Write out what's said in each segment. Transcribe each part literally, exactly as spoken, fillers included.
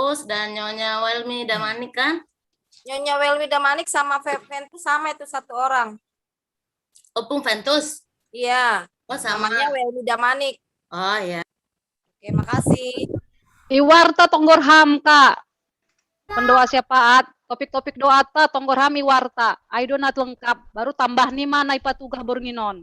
Terus dan Nyonya Welmi Damanik kan? Nyonya Welmi Damanik sama Fe- Ventus sama itu satu orang. Opung Ventus. Iya, Oh sama. Namanya Welmi Damanik. Oh ya. Oke, makasih. Iwarta tonggor ham, Kak. Pendoa syafaat, topik-topik doa ta tonggor ham iwarta. Ai do nat lengkap, baru tambah ni ma na ipatugah borngin on.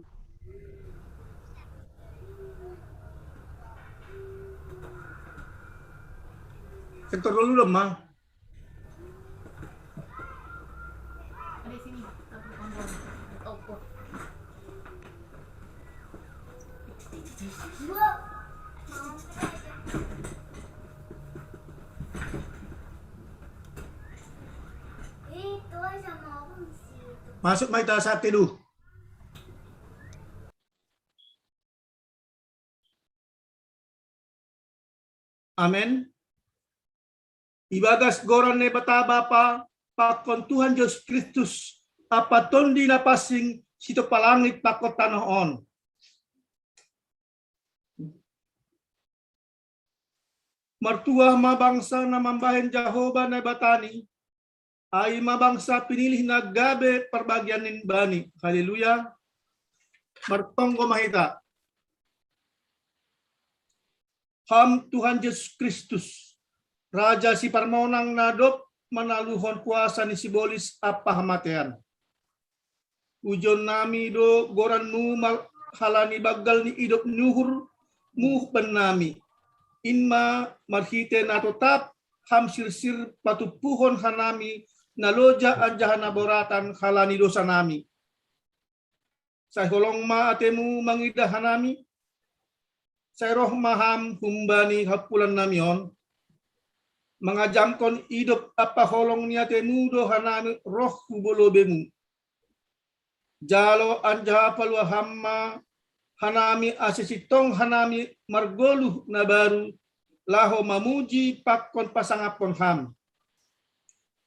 Sektor dulu dong, Ma. Masuk mai ta sate du. Amen. Ibagas goran ni Bata Bapa, pakon Tuhan Yesus Kristus, apa tondi na pasing sito palangit pakon tanoh on. Martuah ma bangsa na mambahen Jahoba Naibatani, ai ma bangsa pinilih na gabe parbagian ni Bani. Haleluya. Martonggo ma hita. Ham Tuhan Yesus Kristus, Raja Siparmonang na dob manaluhon kuasa ni sibolis ampa hamatean. Pujon nami do goran-Mu mal halani banggal ni idop ni uhur-Mu bannami. In ma marhite na totap Ham sirsir patumpuhon hanami na loja anjaha na boratan halani dosa nami. Sai holong ma atemu mangidah hanami, sai roh ma Ham humbani hampulan nami on, mangajamkon idop ampa holong ni atemu do hanami roh hu bolobemu. Jalo anjaha palua Ham ma hanami ase sintong hanami margoluh na baru, laho mamuji pakon pasangaphon Ham.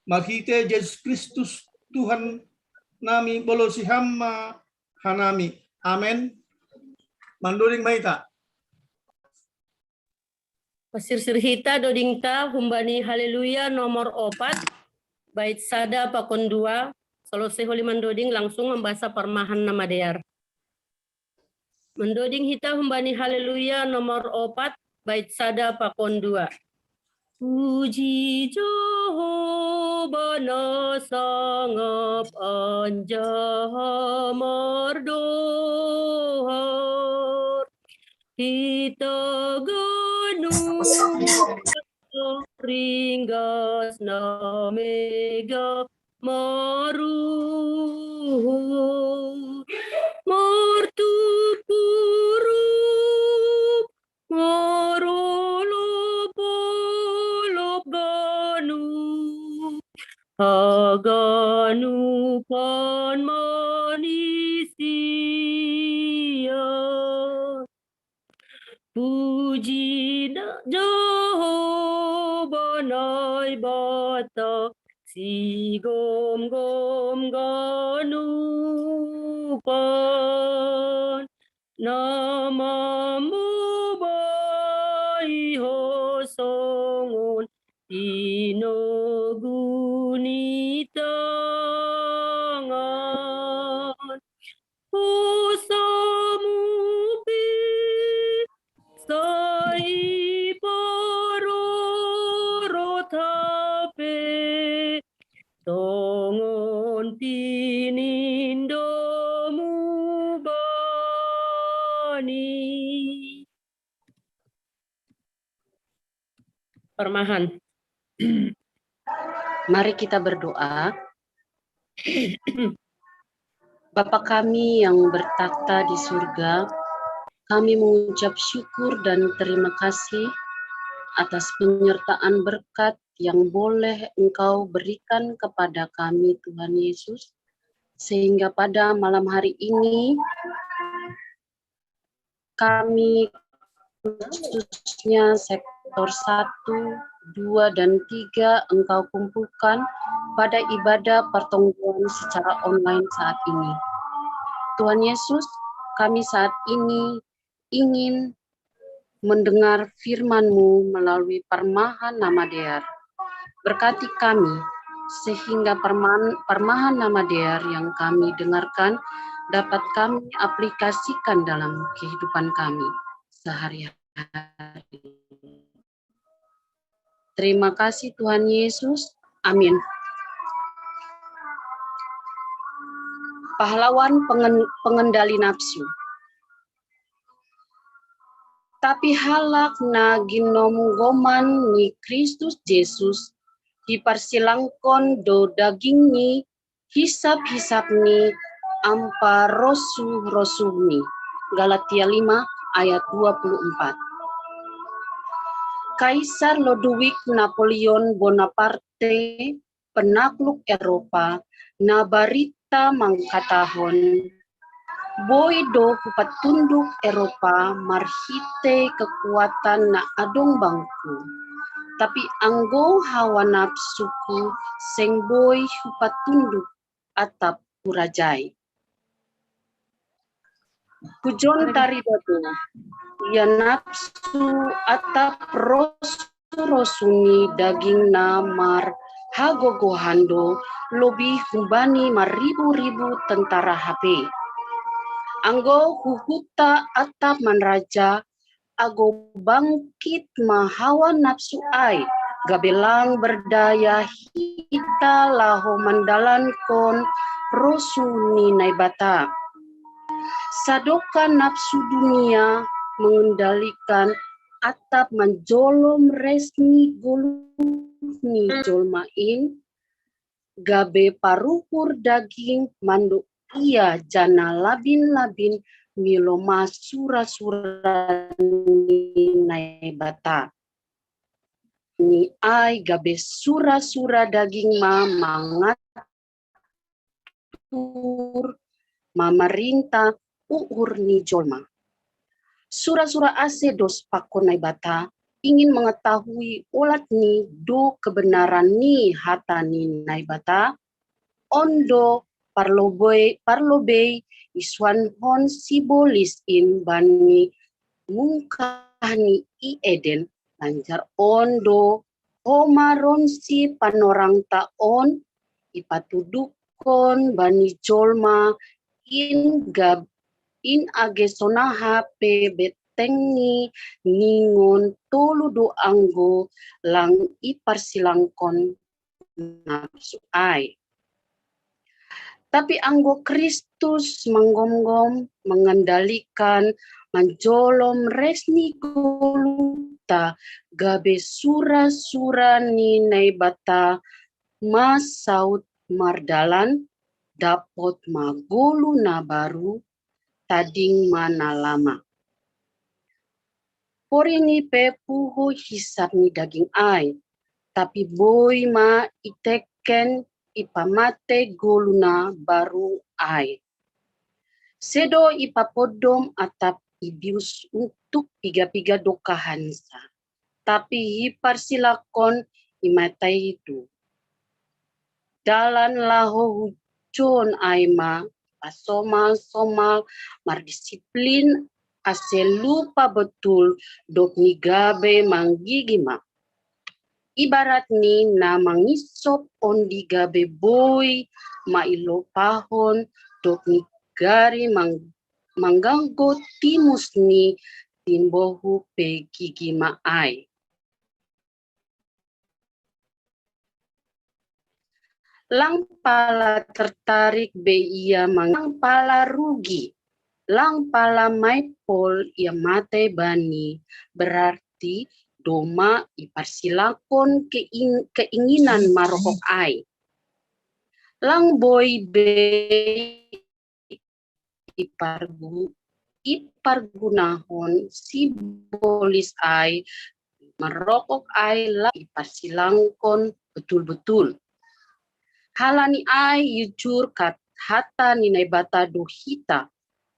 Marhite Jesus Kristus Tuhan nami, bolosi Ham ma hanami. Amen. Mandoding ma hita. Pasirsir hita dodingta humbani Haleluya nomor opat, bait sada pakon dua, salose holi mandoding langsung mambasa parmahan na madear. Mandoding hita humbani Haleluya nomor opat, bait sada pakon dua. Puji Jahowa na sangap anjaha mardohar. Hita ganup ringgas na mega maruhur. Martupurup marolopolop ganup, haganupan manisia. Puji na Jahowa Naibata, sigomgom ganupan, na mambobai ho songon tinogu ni tangan. Hosamu pe sai parorot hape, songon tinindomu bani. Parmahan. Mari kita berdoa. Bapa kami yang bertakhta di surga, kami mengucap syukur dan terima kasih atas penyertaan berkat yang boleh Engkau berikan kepada kami, Tuhan Yesus, sehingga pada malam hari ini kami, khususnya sektor satu, dua, dan tiga, Engkau kumpulkan pada ibadah pertonggoan secara online saat ini. Tuhan Yesus, kami saat ini ingin mendengar firman-Mu melalui parmahan Namadear. Berkati kami, sehingga parmahan, parmahan Namadear yang kami dengarkan dapat kami aplikasikan dalam kehidupan kami sehari-hari. Terima kasih Tuhan Yesus. Amin. Pahlawan pengen- pengendali nafsu. Tapi halak na ginomgoman ni Kristus Jesus, hiparsilangkon do daging ni hisap-hisap ni ampa rosuh-rosuh ni. Galatia lima ayat dua puluh empat. Kaisar Ludwig Napoleon Bonaparte, penakluk Eropa, na barita mangkatahon, boi do hupatunduk Eropa marhitei kekuatan na adong bangku. Tapi anggo hawa nafsuku seng boi hupatunduk atap hurajai. Hujon tarida do, ia nafsu atap rosuh-rosuh ni daging na marhagogohan do lobih humbani marribu-ribu tentara hape. Anggo huhuta atap manraja, ago bangkit ma hawa nafsu ai, gabe lang berdaya hita laho mandalankon rosuh ni Naibata. Sadokah nafsu dunia mengendalikan atap manjolom res ni goluh ni jolma in, gabe paruhur daging mandok ia janah labin-labin miloma sura-sura ni Naibata. Ni ai gabe sura-sura daging ma mangatur mamarinta uhur ni jolma. Sura-sura ase dos pakon Naibata ingin mengetahui olat ni do kebenaran ni hata ni Naibata, on do parlobei, parlobei isuanhon sibolis in bani mungkah ni i Eden, lanjar on do homa ronsi panorangta on ipatudukkon bani jolma in gab in age sonaha pe beteng ni ningon tolu do anggo lang iparsilangkon nafsu ai. Tapi anggo Kristus manggomgom, mengendalikan, manjolom res ni goluhta gabe sura-sura ni Naibata ma saut mardalan, dapot ma goluh na baru, tading ma na lama. Porini pe puho hisap ni daging ai, tapi boi ma iteken ipamate goluh na baru ai. Sedo ipapodom atap ibius untuk piga-piga dokahansa, tapi iparsilangkon imatei do. Dalan laho hujon ai ma pasomal-somal mardisiplin ase lupa betul dob ni gabe manggigi ma. Ibarat ni na mangisop ondi gabe boi ma ilopahon dob ni gari mang- mangganggo timus ni timbohu pe gigi ma ai. Lang pala tertarik be ia mang- lang pala rugi, lang pala maipol ia mate bani, berarti doma iparsilangkon keing- keinginan marokok ai. Lang boi be ipargu- ipargunahon sibolis ai marokok ai lang iparsilangkon betul-betul. Halani ai iujur kat- hata ni Naibata do hita,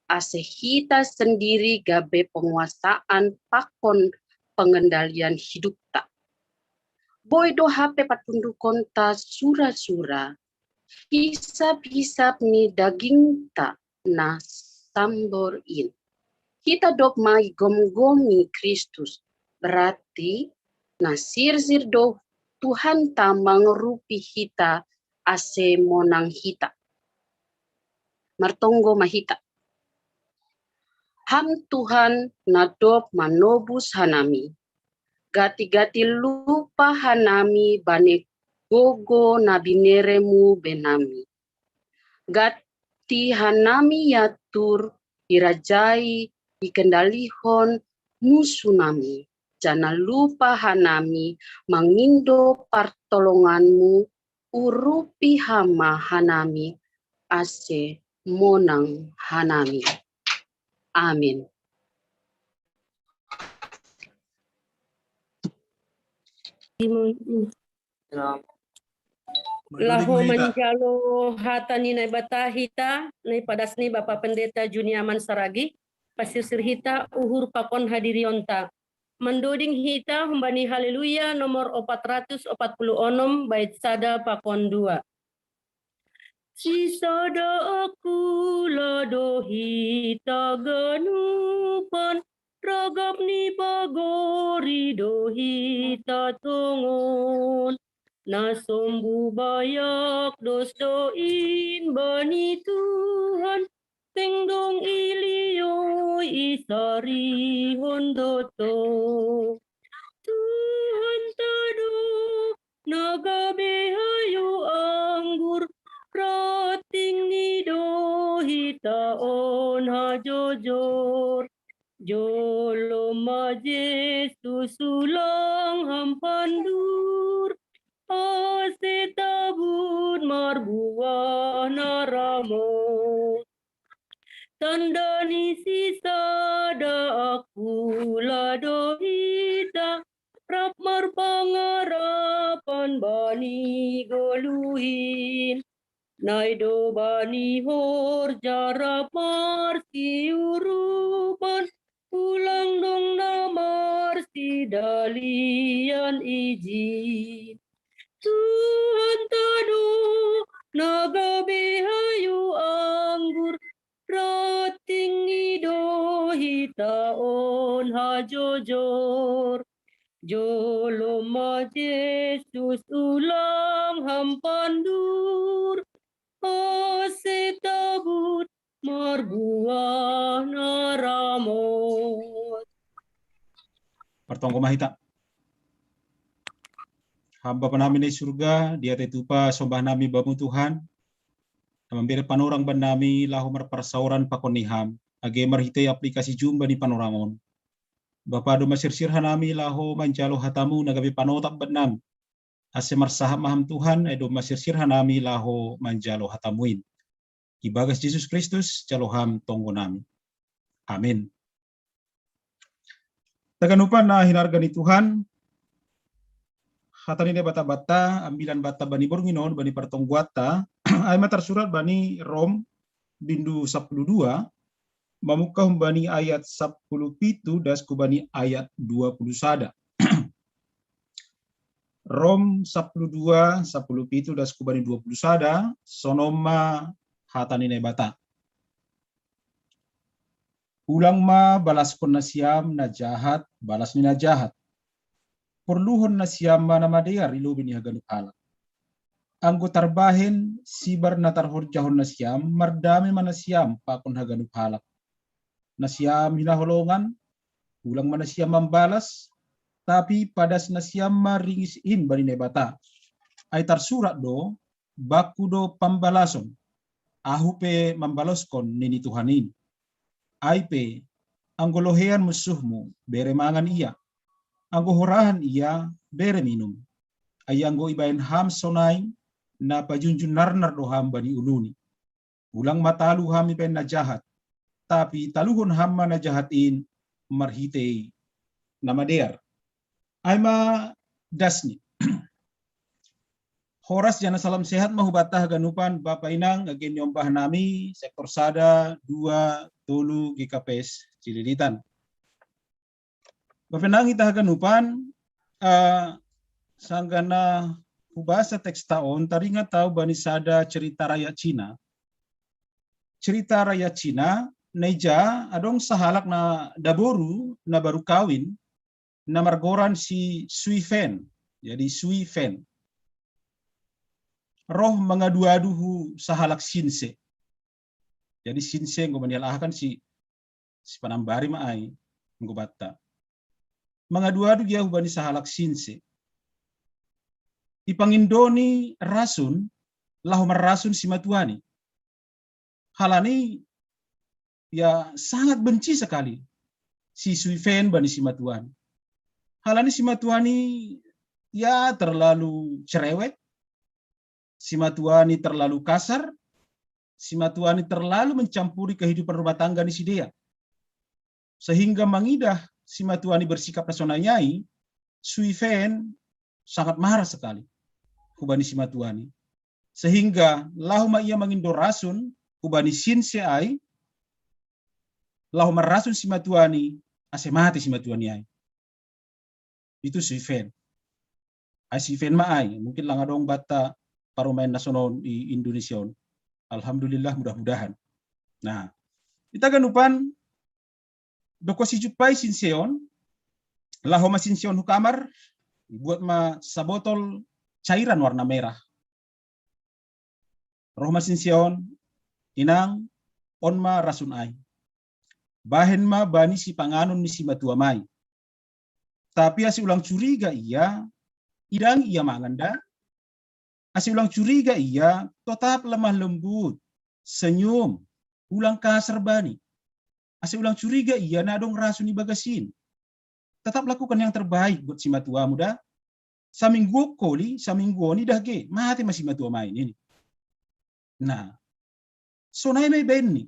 ase hita sendiri gabe penguasaan pakon pengendalian hidupta. Boi do hape patundukonta sura-sura, hisap-hisap ni dagingta na sambor in. hita dob maigomgomi Kristus, berarti na sirsir do Tuhanta mangarupi hita ase monang hita. Martonggo ma hita. Ham Tuhan na dob manobus hanami. Gati-gati lupa hanami bani gogo na binereMu benami. Gati hanami iatur, irajai, ikendalihon musu nami. Janah lupa hanami mangindo partolonganMu, urupi Ham ma hanami ase monang hanami. Amin. Laho manjalo hata ni Naibata hita, nai padas ni Bapa Pendeta Juniaman Saragi, pasirsir hita uhur pakon hadirionta. Mandoding hita humbani Haleluya nomor opat ratus opat puluh onom bait sada pakon dua. Sisada aku la do hita ganupan, ragap ni pagori do hita tongon. Na sombu bayak dos do in bani Tuhan, seng dong ilioi isarihon do to. Tuhan tado, na gabe hayu anggur, rating ni do hita on hajojor. Jolom ma Jesus ulang Ham pandur, ase tabut marbuah na ramot. Tanda ni sisada aku la do hita, rap marpangarapan bani goluhin. Nai do bani horja rap marsiurupan, ulang dong na marsidalian ijin. Tuhan tado, na gabe hayu anggur, rating ni do hita on hajojor. Jolom ma Jesus ulang Ham pandur, ase tabut marbuah na ramot. Partonggo ma hita. Ham Bapa nami na i surga, diat ai tupa sombah nami Bamu Tuhan, na mambere panorang bannami laho marparsaoran pakon ni Ham, age marhitei aplikasi jumba ni panorang on. Bapa, domma sirsir hanami laho manjalo hataMu na gabe panotap bannami. Ase marsahap ma Ham Tuhan, ai domma sirsir hanami laho manjalo hataMu in. Ibagas Jesus Kristus, jalo Ham tonggo nami. Amin. Haganupan na hinarga ni Tuhan, hata ni Naibata banta, ambilan banta bani borngin on, bani partonggoanta, ai ma tarsurat bani Rom, bindu sapuluh dua, mamungka humbani ayat sapuluh pitu das hubani ayat dua puluh sada. Rom sapuluh dua, sapuluh pitu das hubani dua puluh sada, sonon ma hata ni Naibata. Ulang ma balaskon nasiam na jahat balas ni na jahat. Porluhon nasiam ma na madear i lobei ni haganup halak. Anggo tarbahen sibar na tarhorjahon nasiam, mardame ma nasiam pakon haganup halak. Nasiam hinaholongan, ulang ma nasiam mambalas, tapi padas nasiam ma ringis in bani Naibata. Ai tarsurat do, bangku do pambalason, ahu pe mambaloskon, nini Tuhan in. Ai pe, anggo loheian munsuhmu, bere mangan ia. Anggo horahan ia, bere minum. Ai anggo ibahen ham sonai, na pajunjun narnar do ham bani uluni. Ulang ma talu ham ibahen na jahat, tapi taluhon ham ma na jahat in marhitei na madear. Ai ma dasni. Horas jana salam sehat ma hubanta haganupan Bapa Inang, age niombah nami, sektor sada, dua, tolu, G K P S Cililitan. Bapa Inang, hita haganupan, eh, sanggah na hubasa teksta on, taringat ahu bani sada cerita rakyat Cina. Cerita rakyat Cina, Naija adong sahalak na daboru na baru kawin, na margoran si Sui Fen. Jadi Sui Fen. Roh mangadu-adu hu sahalak sinse. Jadi sinse nggo manial ahakan si, si panambari ma ai nggo batta. Mangadu-adu gia hubani sahalak sinse. Ipangindoni rasun, laho marrasun si matuani. Halani ia sangat benci sekali si Sui Fen bani si matuani. Halani si matuani ia terlalu cerewet, si matuani terlalu kasar, si matuani terlalu mencampuri kehidupan rumah tangga ni sidea. Sehingga mangidah si matuani bersikap na sonai ai, Sui Fen sangat marah sekali hubani si matuani. Sehingga laho ma ia mangindo rasun hubani sinse ai, laho marrasun si matuani, ase mate si matuani ai. Itu Sui Fen. Ai Sui Fen ma ai, mungkin lang adong batta parumaen na sonon i Indonesia on. Alhamdulillah, mudah-mudahan. Nah, ita ganupan, doko sijumpai sinse on, laho ma sinse on hu kamar, buat ma sabotol cairan warna merah. Roh ma sinse on, inang, on ma rasun ai. Bahen ma bani si panganon ni si matuam ai. Tapi ase ulang curiga ia, idangi ia mangan da. Ase ulang curiga ia, totap lemah lembut, senyum, ulang kasar bani. Ase ulang curiga ia na adong rasun i bagasin. Tetap lakukan yang terbaik buat si matuamu da. Saminggu koli, saminggu on idah ge, mate ma si matuam ai nini. Nah, sonai ma ibaen ni.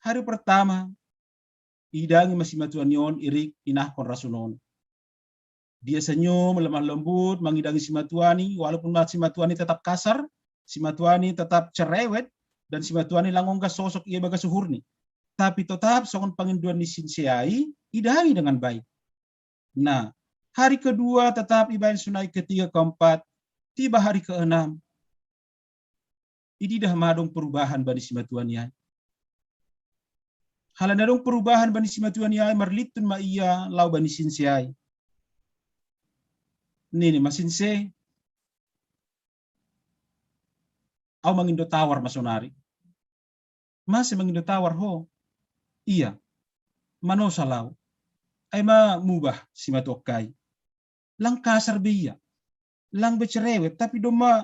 Hari pertama, idangi ma si matuani on, irik inahkon rasun on. Dia senyum, lemah lembut, mangidangi si matuani, walaupun ma si matuani tetap kasar, si matuani tetap cerewet, dan si matuani lang ongga sosok ia bagas uhurni. Tapi tetap songon pangindoan ni sinse ai, idangi dengan baik. Nah, hari kedua tetap ibaen sonai, ketiga, keempat, tiba hari keenam, ididah ma adong perubahan bani si matuani ai. Halani adong perubahan bani si matuani ai, marlintun ma ia laho bani sinse ai. Nini ma sinse, au mangindo tawar ma sonari. Mase mangindo tawar ho? Ia, manosa laho. Ai ma mubah si matuangku ai. Lang kasar be ia. Lang be cerewet, tapi domma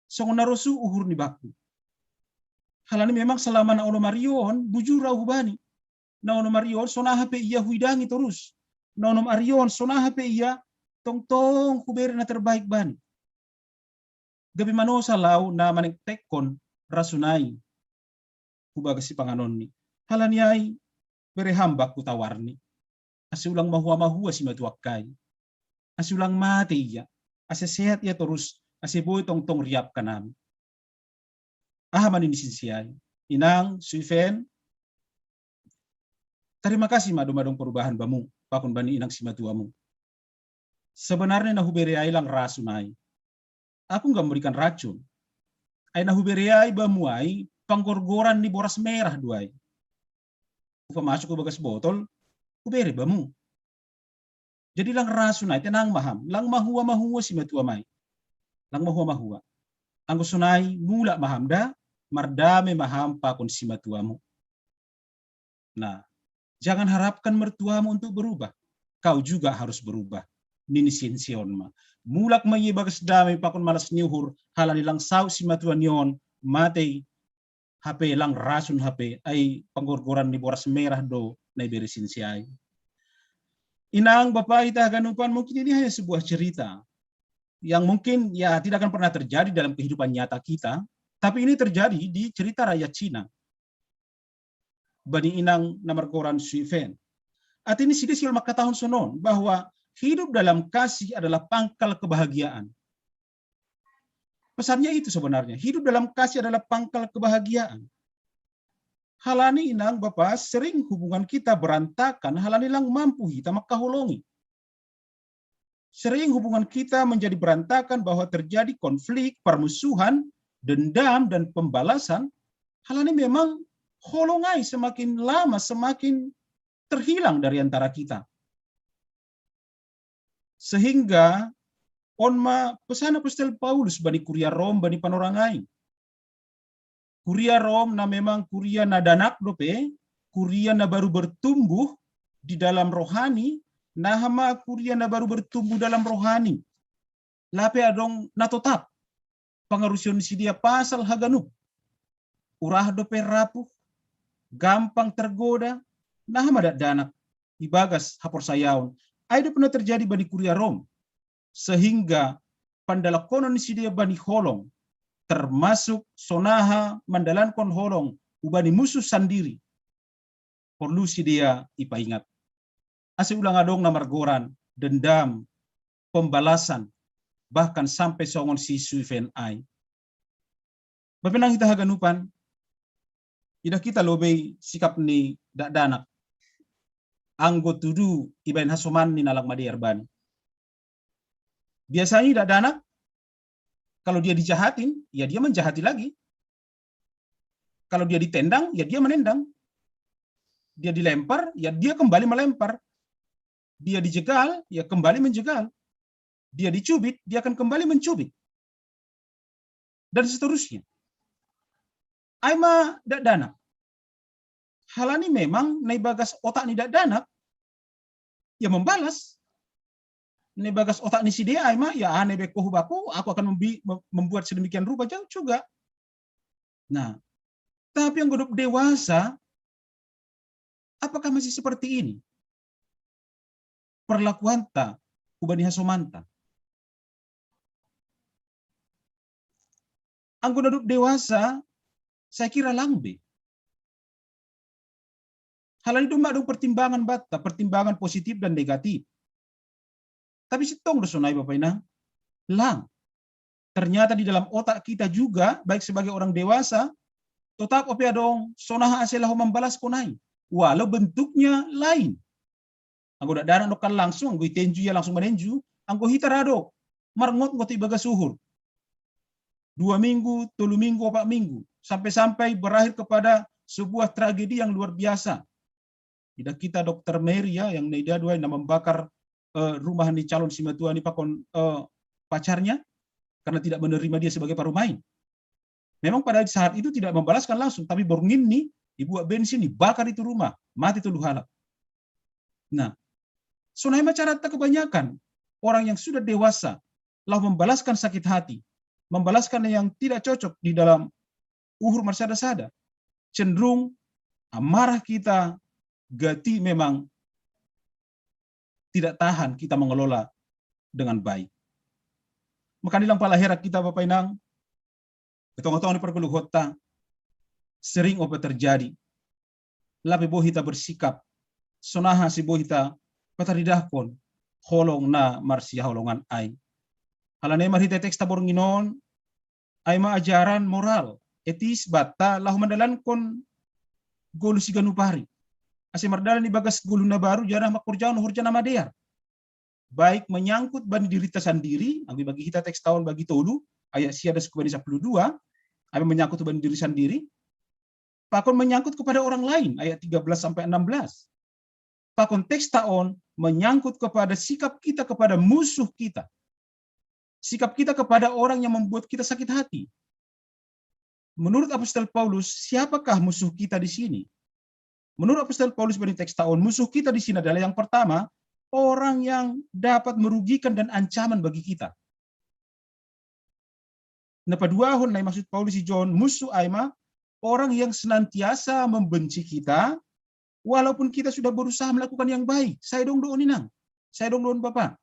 songon na rosu uhur ni bakku. Halani memang selama na onom ari on, bujur au hubani. Na onom ari on, sonaha pe ia huidangi torus. Na onom ari on, sonaha pe ia, tongtong hubere na terbaik bani. Gabe manosa laho na manektekkon rasun ai hu bagas si panganonni. Halani ai, bere ham bakku tawarni. Ase ulang mahua-mahua si matuangku ai. Ase ulang mate ia. Ase sehat ia torus. Ase boi tongtong riapkan ami. Aha ma nini sinse ai? Inang, Sui Fen, tarima kasih ma domma adong perubahan bamu, pakon bani inang si matuamu. Sebenarnya na hubere ai lang rasun ai. Aku nggak memberikan racun. Ai na hubere ai bamu ai, panggorgoran ni boras merah do ai. Hupamasuk hu bagas botol, hubere bamu. Jadi lang rasun ai, tenang ma ham, lang mahua-mahua si matuam ai. Lang mahua-mahua. Anggo sonai, mulak ma ham da, mardame ma ham pakon si matuamu. Nah, jangan harapkan mertuamu untuk berubah. Kau juga harus berubah. Nini sinse on ma. Mulak ma ia bagas dame pakon malas ni uhur, halani lang saut si matuani on, mate hape, lang rasun hape, ai panggorgoran ni boras merah do na ibere sinse ai. Inang, bapa, ita haganupan, mungkin ini hanya sebuah cerita yang mungkin ya tidak akan pernah terjadi dalam kehidupan nyata kita, tapi ini terjadi di cerita rakyat Cina. Bani inang na margoran Sui Fen. Artinya, si dia selalu mengatakan sonon, bahwa hidup dalam kasih adalah pangkal kebahagiaan. Pesannya itu sebenarnya, hidup dalam kasih adalah pangkal kebahagiaan. Halani inang bapa, sering hubungan kita berantakan, halani lang mampu hita mangkaholongi. Sering hubungan kita menjadi berantakan, bahwa terjadi konflik, permusuhan, dendam, dan pembalasan, halani memang Holong ai semakin lama semakin terhilang dari antara kita. Sehingga on ma pesan Apostel Paulus bani kuria Rom, bani panorang ai. Kuria Rom na memang kuria na danak dope, kuria na baru bertumbuh di dalam rohani, naha ma kuria na baru bertumbuh dalam rohani. Lape adong na totap pangarusion sidia pasal haganup. Urah dope rapuh, gampang tergoda, naha ma dakdanak ibagas haporsayaon. Ai dope na terjadi bani kuria Rom. Sehingga pandalakonon ni sidia bani holong, termasuk sonaha mandalankon holong ubani musuh sandiri, porlu sidia ipaingat. Ase ulang adong na margoran, dendam, pembalasan, bahkan sampe songon si Suifen ai. Bapenang hita haganupan, idah hita lobei sikap ni dakdanak anggo tudu ibaen hasoman ni na lang madear bani. Biasanya dakdanak, kalau dia dijahatin, ya dia menjahati lagi. Kalau dia ditendang, ya dia menendang. Dia dilempar, ya dia kembali melempar. Dia dijegal, ya kembali menjegal. Dia dicubit, dia akan kembali mencubit. Dan seterusnya. Ai ma dakdanak. Halani memang na ibagas otak ni dakdanak, ya membalas. Na ibagas otak ni sidia ai ma, ya aneh be kohu baku, aku akan membi- mem- membuat sedemikian rupa, jauh juga. Nah, tapi anggo dob dewasa, apakah masih seperti ini perlakuanta hubani hasomanta? Anggo na dob dewasa, saya kira lang be. Halani domma adong pertimbangan banta, pertimbangan positif dan negatif. Tapi sintong do sonai, Bapak Inang? Lang. Ternyata di dalam otak kita juga, baik sebagai orang dewasa, totap ope adong sonaha ase laho mambalaskon ai, walau bentuknya lain. Anggo dakdanak nongkan langsung, anggo itenju ia langsung manenju, anggo hita ra do, marngotngot ibagas uhur. Dua minggu, tolu minggu, opat minggu, sampai-sampai berakhir kepada sebuah tragedi yang luar biasa. Idah hita dokter Mary ya, yang na ida do ai na mambakar eh, rumah ni calon simatua ni pakon eh, pacarnya karena tidak menerima dia sebagai parumaen. Memang pada saat itu tidak membalaskan langsung, tapi borngin ni ibuat bensin, ibakar itu rumah, mati tolu halak. Nah, sonai ma caranta kebanyakan orang yang sudah dewasa laho membalaskan sakit hati, membalaskan yang tidak cocok di dalam uhur marsada-sada. Cenderung amarah kita, gati memang tidak tahan kita mengelola dengan baik. Maka nilang pala heran kita, Bapak Inang, di tonga-tonga ni pargoluhonta, sering ope terjadi. Lape boi hita bersikap, sonaha ase boi hita pataridahkon holong na marsihaholongan ai. Halani marhite teksta borngin on, ai ma ajaran moral, etis banta laho mandalankon goluh siganup ari. Ase mardalan ibagas goluh na baru janah mangkorjahon horja na madear. Baik menyangkut bani dirita sandiri, anggo ibagi hita teksta on bagi tolu, ayat sia das kubani sapuluh dua, ai ma menyangkut bani diri sandiri, pakon menyangkut kepada orang lain, ayat tiga belas sampai enam belas. Pakon teksta on menyangkut kepada sikap kita kepada musuh kita. Sikap kita kepada orang yang membuat kita sakit hati. Menurut Apostel Paulus, siapakah musuh kita di sini? Menurut Apostel Paulus bani teksta on, musuh kita di sini adalah yang pertama, orang yang dapat merugikan dan ancaman bagi kita. Na paduahon na imaksud Paulus i John, musuh ai ma orang yang senantiasa membenci kita, walaupun kita sudah berusaha melakukan yang baik. Sai dong do on inang, sai dong do on bapa.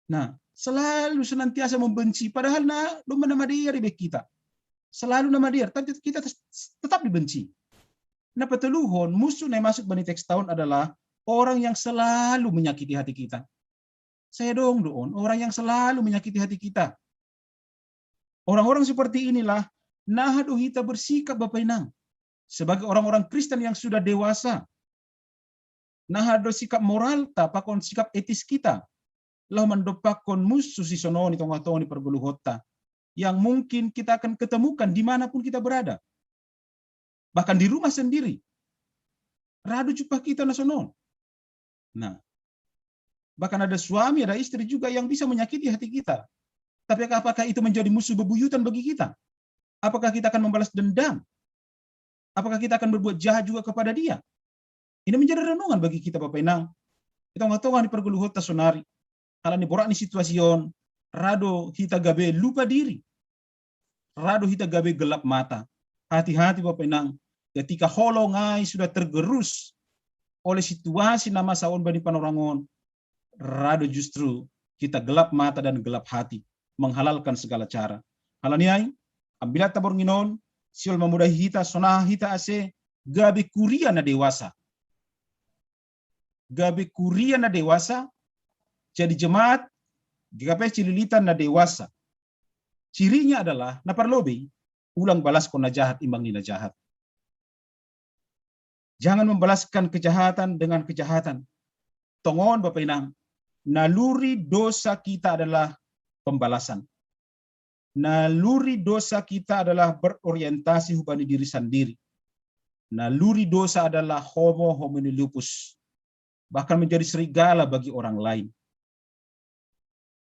Nah, selalu senantiasa membenci, padahal na domma na madear ibaen hita. Selalu na madear, tapi kita tes- tetap dibenci. Na patoluhon, musuh na imaksud bani teksta on adalah orang yang selalu menyakiti hati kita. Sai dong do on orang yang selalu menyakiti hati kita. Orang-orang seperti inilah naha do hita bersikap, Bapak Inang, sebagai orang-orang Kristen yang sudah dewasa. Naha do sikap moralta pakon sikap etis kita laho mandompakkon musuh sisonon i tonga-tonga ni pargoluhonta yang mungkin kita akan ketemukan di mana pun kita berada. Bahkan di rumah sendiri, radu jumpa kita na sonon. Nah, bahkan ada suami, ada istri juga yang bisa menyakiti hati kita. Tapi apakah itu menjadi musuh bebuyutan bagi kita? Apakah kita akan membalas dendam? Apakah kita akan berbuat jahat juga kepada dia? Ini menjadi renungan bagi kita, Bapak Inang. Kita nggak tahu di perguluhut ta sonari. Kalau ini borak ni situasion, rado kita gabe lupa diri. Rado kita gabe gelap mata. Hati-hati, Bapak Inang. Ketika holong ai sudah tergerus oleh situasi na masa on bani panorangon, rado justru kita gelap mata dan gelap hati menghalalkan segala cara. Hal ni ai, ambilat ta borngin on, siol mamudahi hita, sonaha hita ase gabe kuria na dewasa. Gabe kuria na dewasa, jadi jemaat, gabe cililitan na dewasa. Cirinya adalah, na parlobei, ulang balaskon na jahat imbang ni na jahat. Jangan membalaskan kejahatan dengan kejahatan. Tongon, Bapak Inang, naluri dosa kita adalah pembalasan. Naluri dosa kita adalah berorientasi hubani diri sandiri. Naluri dosa adalah homo homini lupus, bahkan menjadi serigala bagi orang lain.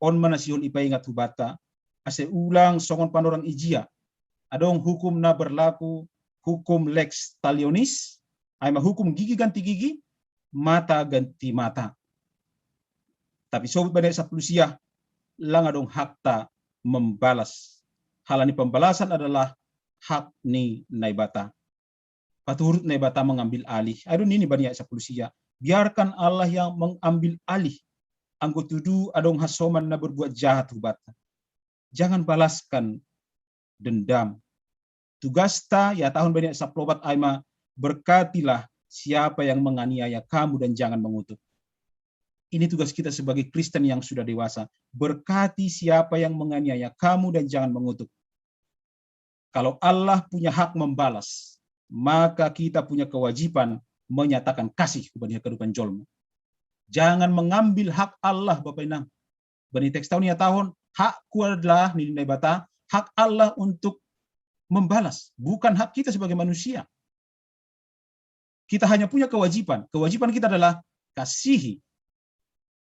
On ma na sihol ipaingat hubata, ase ulang songon panorang ijia. Adong hukum na berlaku, hukum lex talionis, ai ma hukum gigi ganti gigi, mata ganti mata. Tapi sobut bani sapuluh sia, lang adong hakta membalas. Hal ni pembalasan adalah hak ni Naibata. Paturut Naibata mengambil alih. Ai do nini bani sapuluh sia, biarkan Allah yang mengambil alih. Anggo tudu adong hasoman na berbuat jahat hubata, jangan balaskan dendam. Tugasta, ya, tahun bani sapuluh opat ai ma, berkatilah siapa yang menganiaya kamu dan jangan mengutuk. Ini tugas kita sebagai Kristen yang sudah dewasa. Berkati siapa yang menganiaya kamu dan jangan mengutuk. Kalau Allah punya hak membalas, maka kita punya kewajiban menyatakan kasih hubani haganupan jolma. Jangan mengambil hak Allah, Bapak Inang. Bani teks tahun ia tahun, hakku adalah nini Naibata, hak Allah untuk membalas, bukan hak kita sebagai manusia. Kita hanya punya kewajiban. Kewajiban kita adalah kasihi.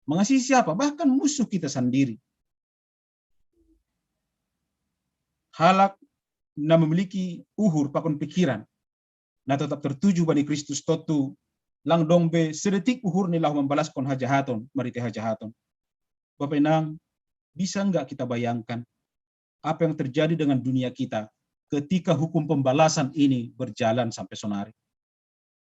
Mengasihi siapa? Bahkan musuh kita sendiri. Halak na memiliki uhur pakon pikiran na tetap tertuju bani Kristus, tontu lang dong be sedetik uhurni laho mambalaskon hajahaton marhitei hajahaton. Bapak Inang, bisa nggak kita bayangkan apa yang terjadi dengan dunia kita ketika hukum pembalasan ini berjalan sampai sonari?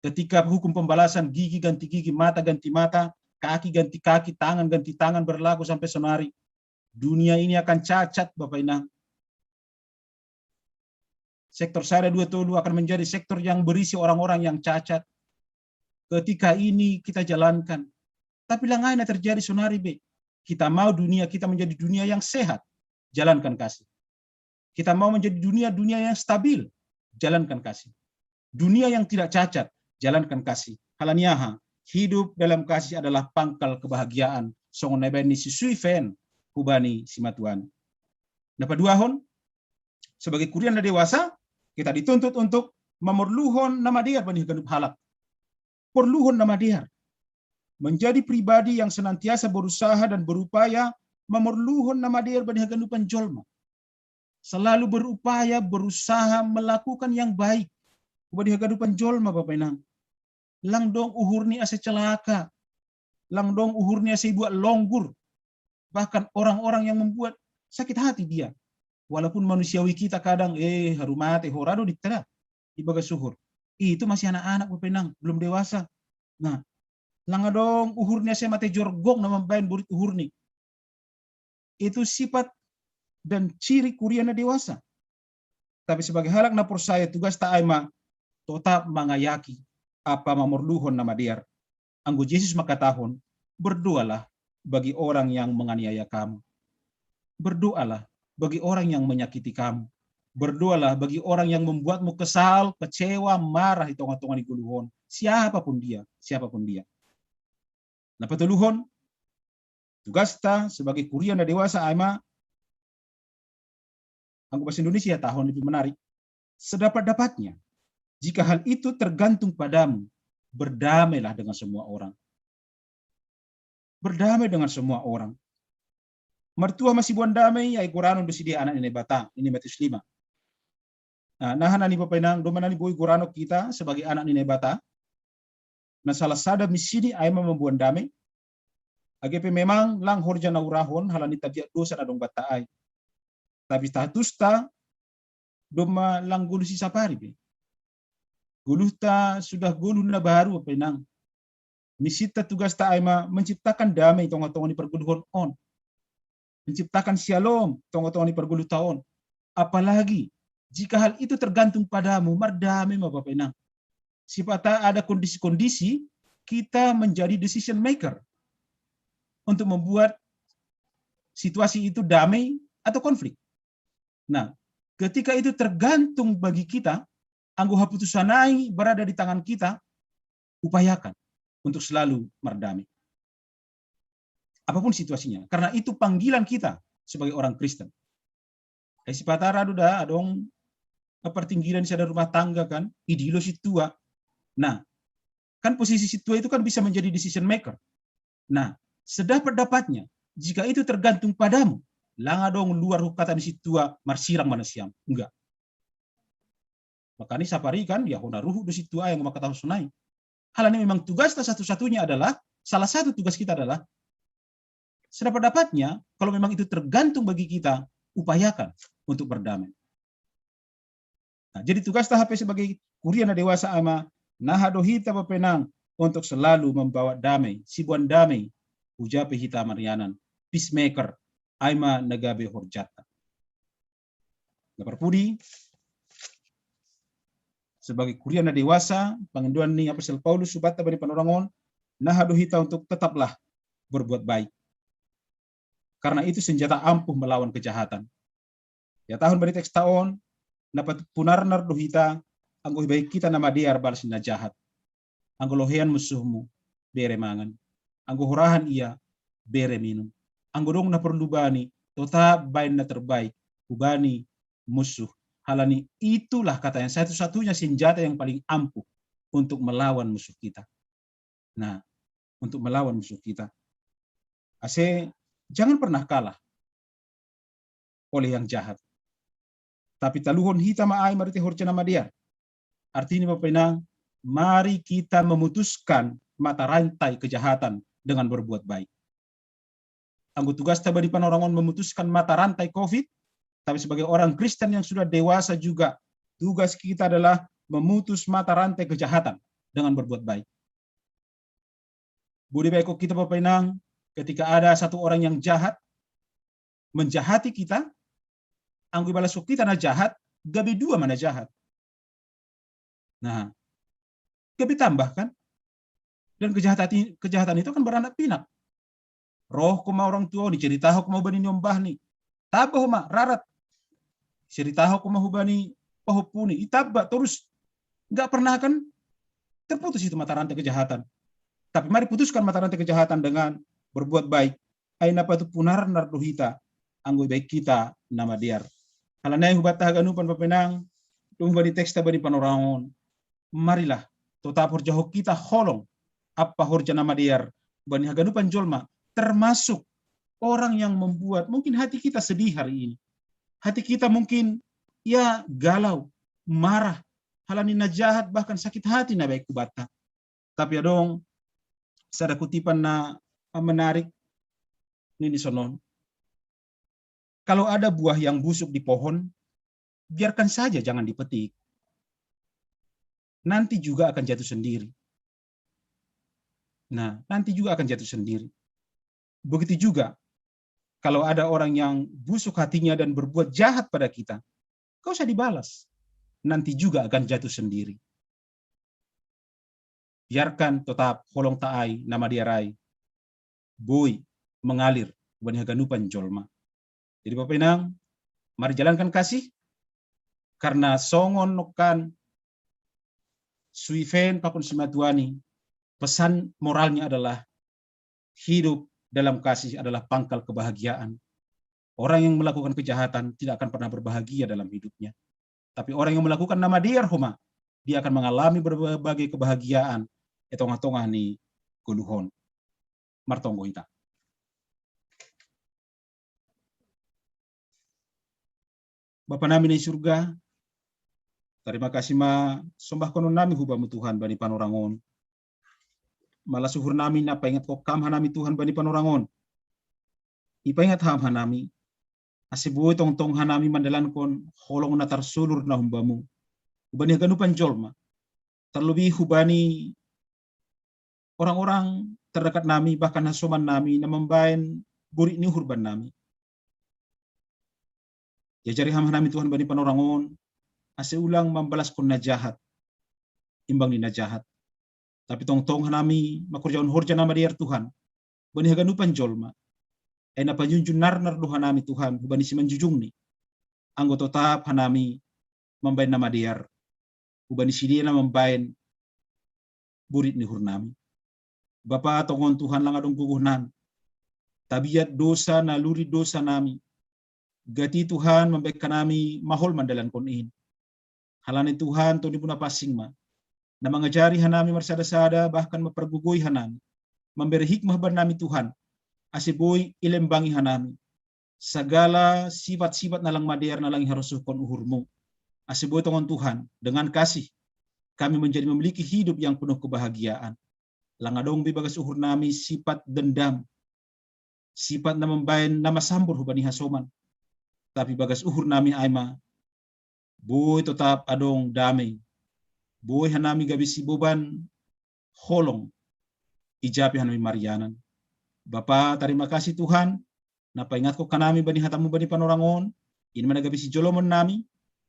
Ketika hukum pembalasan gigi ganti gigi, mata ganti mata, kaki ganti kaki, tangan ganti tangan berlaku sampai sonari, dunia ini akan cacat, Bapak Inang. Sektor sada dua tolu akan menjadi sektor yang berisi orang-orang yang cacat. Ketika ini kita jalankan, tapi lang ai na terjadi sonari be. Kita mau dunia kita menjadi dunia yang sehat, jalankan kasih. Kita mau menjadi dunia, dunia yang stabil, jalankan kasih. Dunia yang tidak cacat, jalankan kasih. Hal ni aha? Hidup dalam kasih adalah pangkal kebahagiaan. Songon na ibaen ni si Sui Fen hubani simatuan. Na paduahon, sebagai kuria na dewasa, kita dituntut untuk mamorluhon na madear bani haganup halak. Porluhon na madear. Menjadi pribadi yang senantiasa berusaha dan berupaya mamorluhon na madear bani haganupan jolma. Selalu berupaya, berusaha melakukan yang baik hubani haganupan jolma, Bapak Inang. Lang dong uhurni ase celaka. Lang dong uhurni ase ibuat longgur. Bahkan orang-orang yang membuat sakit hati dia. Walaupun manusiawi kita kadang, eh, haru mate, hora do ditta da, ibagas uhur. Itu masih anak-anak, Bapak Inang, belum dewasa. Nah, lang adong uhurni ase mate jorgok na mambaen borit uhurni. Itu sifat dan ciri kuria na dewasa. Tapi sebagai halak na porsaya, tugasta ai ma totap mangayaki ampa mamorluhon na madear. Anggo Jesus mangkatahon, "Berdoalah bagi orang yang menganiaya kamu. Berdoalah bagi orang yang menyakiti kamu. Berdoalah bagi orang yang membuatmu kesal, kecewa, marah di tengah-tengah ni goluhon. Siapapun dia, siapapun dia." Na patoluhon, tugasta sebagai kuria na dewasa ai ma, anggo bahasa Indonesia tahun lebih menarik, sedapat-dapatnya Jika hal itu tergantung padamu, berdamailah dengan semua orang. Berdamai dengan semua orang. Martua ma siboan damai, ai goranon do sidea anak ni Naibata, ini Matius lima. Nah, naha nani Bapa Inang, domma nani boi goranon hita sebagai anak ni Naibata. Na salah sada misini ai ma mamboan damai. Age pe memang lang horja na urahon halani tabiat dosa na dong banta ai. Tapi statusta domma lang goluh sisapari be. Goluhta sudah goluh na baru Bapa Inang. Misita tugasta ai ma menciptakan damai tonga-tonga ni pargoluhon on. Menciptakan syalom tonga-tonga ni pargoluhta on. Apalagi jika hal itu tergantung padamu, mardamai ma Bapa Inang. Siapa tahu ada kondisi-kondisi kita menjadi decision maker untuk membuat situasi itu damai atau konflik. Nah, ketika itu tergantung bagi kita, anggo haputusan ai berada di tangan kita, upayakan untuk selalu mardamai. Apapun situasinya, karena itu panggilan kita sebagai orang Kristen. Ai siapa tahu radu da adong partinggilan sada rumah tangga kan, idilo sintua. Nah, kan posisi sintua itu kan bisa menjadi decision maker. Nah, sedapat-dapatnya, jika itu tergantung padamu, lang adong luar hukatan sintua marsirang manasiam. Enggak. Makanya sapari kan, ya hona ruhut do sintua yang maka tahu sonai. Halani memang tugasta satu-satunya adalah, salah satu tugas kita adalah, sedapat-dapatnya, kalau memang itu tergantung bagi kita, upayakan untuk berdamai. Nah, jadi tugasta hape sebagai kuria na dewasa ai ma, naha do hita Bapa Inang untuk selalu membawa damai, siboan damai, hujape hita marianan, peacemaker, ai ma na gabe horjata. Na parpudi, sebagai kuria na dewasa, pangindoan ni Apostel Paulus subata bani panorangon, naha do hita untuk tetaplah berbuat baik. Karena itu senjata ampuh melawan kejahatan. Ya tahun bani teks taon, na patupunar nar do hita, anggo ibaik kita na madear balas na jahat. Anggo lohean musuhmu, bere mangan. Anggo hurahan ia, bere minum. Anggo dong na perlu bani, tota bain na terbaik, hubani musuh. Halani itulah kata yang satu-satunya senjata yang paling ampuh untuk melawan musuh kita. Nah, untuk melawan musuh kita. Ase jangan pernah kalah oleh yang jahat. Tapi taluhon hita ma ai marhite horja na madear. Artinya Bapa Inang, mari kita memutuskan mata rantai kejahatan dengan berbuat baik. Anggo tugasta bani panorangon memutuskan mata rantai covid, tapi sebagai orang Kristen yang sudah dewasa juga, tugas kita adalah memutus mata rantai kejahatan dengan berbuat baik. Budi baik kita Bapa Inang, ketika ada satu orang yang jahat, menjahati kita, anggo ibalas kita na jahat, gabe dua ma na jahat. Nah, gabe tambah kan? Dan kejahatan, kejahatan itu kan beranak pinak. Roh ko ma orang tua ni, cerita ko ma bani nyombah ni. Tambah ma rarat. Cerita ko ma hubani pahopuni. Itambah terus. Enggak pernah kan terputus itu mata rantai kejahatan. Tapi mari putuskan mata rantai kejahatan dengan berbuat baik. Ai na patupunar nar do hita, anggo ibaik kita na madear. Halani ai hubanta haganupan Bapa Inang, dung bani teks ta bani panorangon. Marilah, totap horjahon hita holong, apa horja na madear, bani haganupan jolma, termasuk orang yang membuat mungkin hati kita sedih hari ini. Hati kita mungkin ya galau, marah, halani na jahat bahkan sakit hati na baik hubanta. Tapi adong sada kutipan na menarik nini sonon. Kalau ada buah yang busuk di pohon, biarkan saja jangan dipetik. Nanti juga akan jatuh sendiri. Nah, nanti juga akan jatuh sendiri. Begitu juga kalau ada orang yang busuk hatinya dan berbuat jahat pada kita, gak usah dibalas. Nanti juga akan jatuh sendiri. Biarkan totap holong ta ai na madear ai boi mengalir bani haganupan jolma. Jadi Bapa Inang, mari jalankan kasih, karena songon nongkan Sui Fen pakon simatuani, pesan moralnya adalah hidup dalam kasih adalah pangkal kebahagiaan. Orang yang melakukan kejahatan tidak akan pernah berbahagia dalam hidupnya. Tapi orang yang melakukan na madear homa, dia akan mangalami berbagai kebahagiaan i tongah-tongah ni goluhon. Martonggo ita. Bapa nami na i surga, tarima kasih ma sombahkonon nami hu Bamu Tuhan bani panorang on. Malas uhur nami na paingatkon Kam hanami Tuhan bani panorang on. Ipaingat Ham hanami, ase boi tongtong hanami mandalankon holong na tarsulur na humbamu hubani haganupan jolma, tarlobi hubani orang-orang terdekat nami, bahkan hasoman nami na mambaen burit ni uhur bannami. Iajari Ham hanami Tuhan bani panorang on, ase ulang mambalaskon na jahat imbang ni na jahat, tapi tongtong hanami mangkorjahon horja na madear Tuhan bani haganupan jolma. Ai na panjunjun narnar do hanami Tuhan hubani simanjujungni, anggo totap hanami mambaen na madear hubani sidea na mambaen burit ni uhur nami. Bapa, tongon Tuhan lang adong gogoh nami, tabiat dosa na luri dosa nami. Gati Tuhan mambaen hanami mahol mandalankon in. Halani Tuhan, Tondi-Mu na pansing ma na mangajari hanami marsada-sada, bahkan mampargogoi hanami, mambere hikmah bannami Tuhan, ase boi ilembangi hanami sagala sifat-sifat na lang madear na lang iharosuhkon uhur-Mu, ase boi tongon Tuhan dengan kasih kami menjadi memiliki hidup yang penuh kebahagiaan. Lang adong be bagas uhur nami sifat dendam, sifat na mambaen na masambor hubani hasoman, tapi bagas uhur nami ai ma boi totap adong damei, boi hanami gabe siboban holong i ja pe hanami marianan. Bapa, tarima kasih Tuhan na paingatkon hanami bani hata-Mu bani panorang on. In ma na gabe sijolomon nami,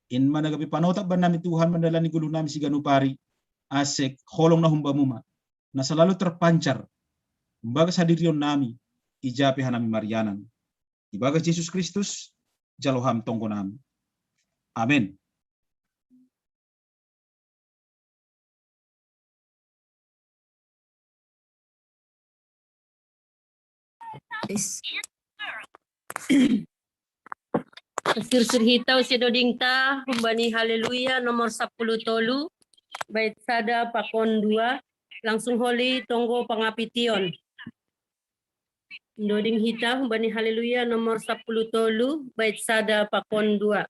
in ma na gabe panotap bannami Tuhan mandalani goluh nami siganup ari, ase holong na humbamu ma na salalu terpancar umbagas hadirion nami i ja pe hanami marianan. Ibagas Jesus Kristus jalo Ham tonggo nami. Amen. Sursur hita use dodingta humbani Haleluya nomor sapuluh tolu, bait sada pakon dua, langsung holi tonggo pangapition. Doding hita humbani Haleluya nomor sapuluh tolu, bait sada pakon dua.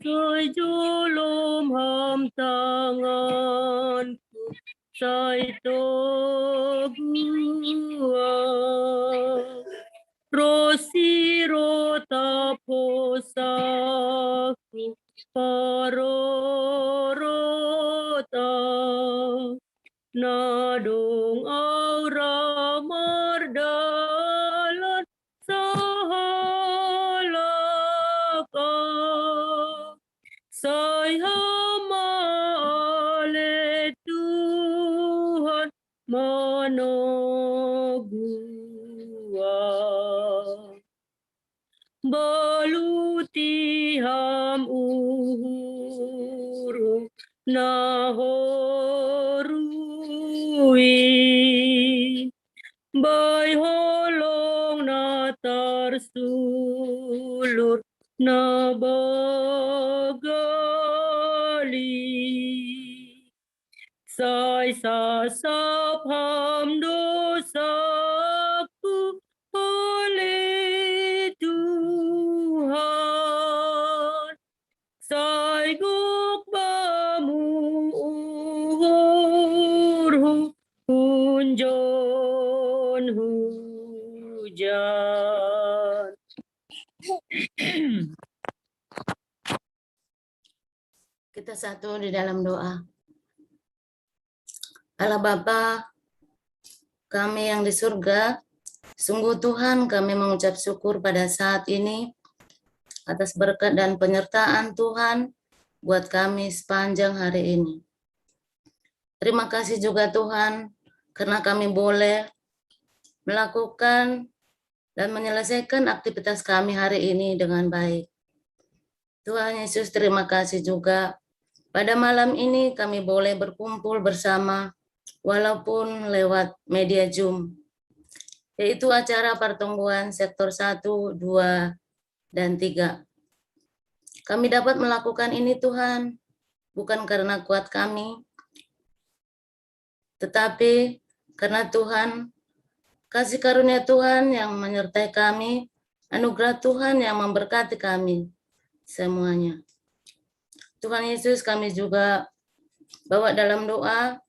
Sai jolom Ham tanganku, sai toguang, ro siro tap hosaku, parorota. Na dung au ra mardalan sahalak au, sai Ham ma ale Tuhan manogu au. Baluti Ham uhurhu na horu i, bahen holong na tarsulur na bagal i. Sai sasap Ham dosaku ale Tuhan, sai gok Bamu uhurhu hunjon hujan. Kita satu di dalam doa. Allah Bapa kami yang di surga, sungguh Tuhan, kami mengucap syukur pada saat ini atas berkat dan penyertaan Tuhan buat kami sepanjang hari ini. Terima kasih juga Tuhan karena kami boleh melakukan dan menyelesaikan aktivitas kami hari ini dengan baik. Tuhan Yesus, terima kasih juga. Pada malam ini kami boleh berkumpul bersama, walaupun lewat media Zoom, yaitu acara pertemuan sektor satu, dua, dan tiga. Kami dapat melakukan ini, Tuhan, bukan karena kuat kami, tetapi karena Tuhan, kasih karunia Tuhan yang menyertai kami, anugerah Tuhan yang memberkati kami semuanya. Tuhan Yesus, kami juga bawa dalam doa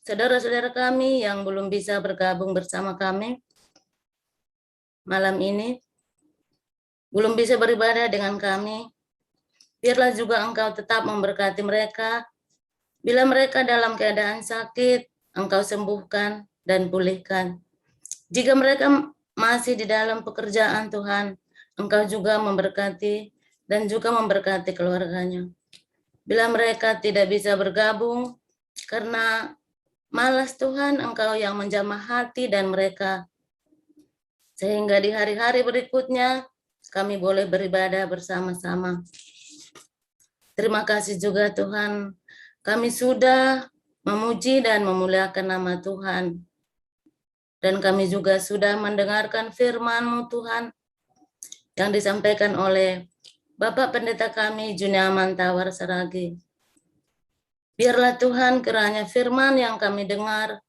saudara-saudara kami yang belum bisa bergabung bersama kami malam ini, belum bisa beribadah dengan kami. Biarlah juga Engkau tetap memberkati mereka. Bila mereka dalam keadaan sakit, Engkau sembuhkan dan pulihkan. Jika mereka masih di dalam pekerjaan, Tuhan, Engkau juga memberkati dan juga memberkati keluarganya. Bila mereka tidak bisa bergabung karena malas, Tuhan, Engkau yang menjamah hati dan mereka, sehingga di hari-hari berikutnya kami boleh beribadah bersama-sama. Terima kasih juga, Tuhan, kami sudah memuji dan memuliakan nama Tuhan. Dan kami juga sudah mendengarkan firman-Mu, Tuhan, yang disampaikan oleh Bapak Pendeta kami, Juniaman Tawar Saragi. Biarlah, Tuhan, kiranya firman yang kami dengar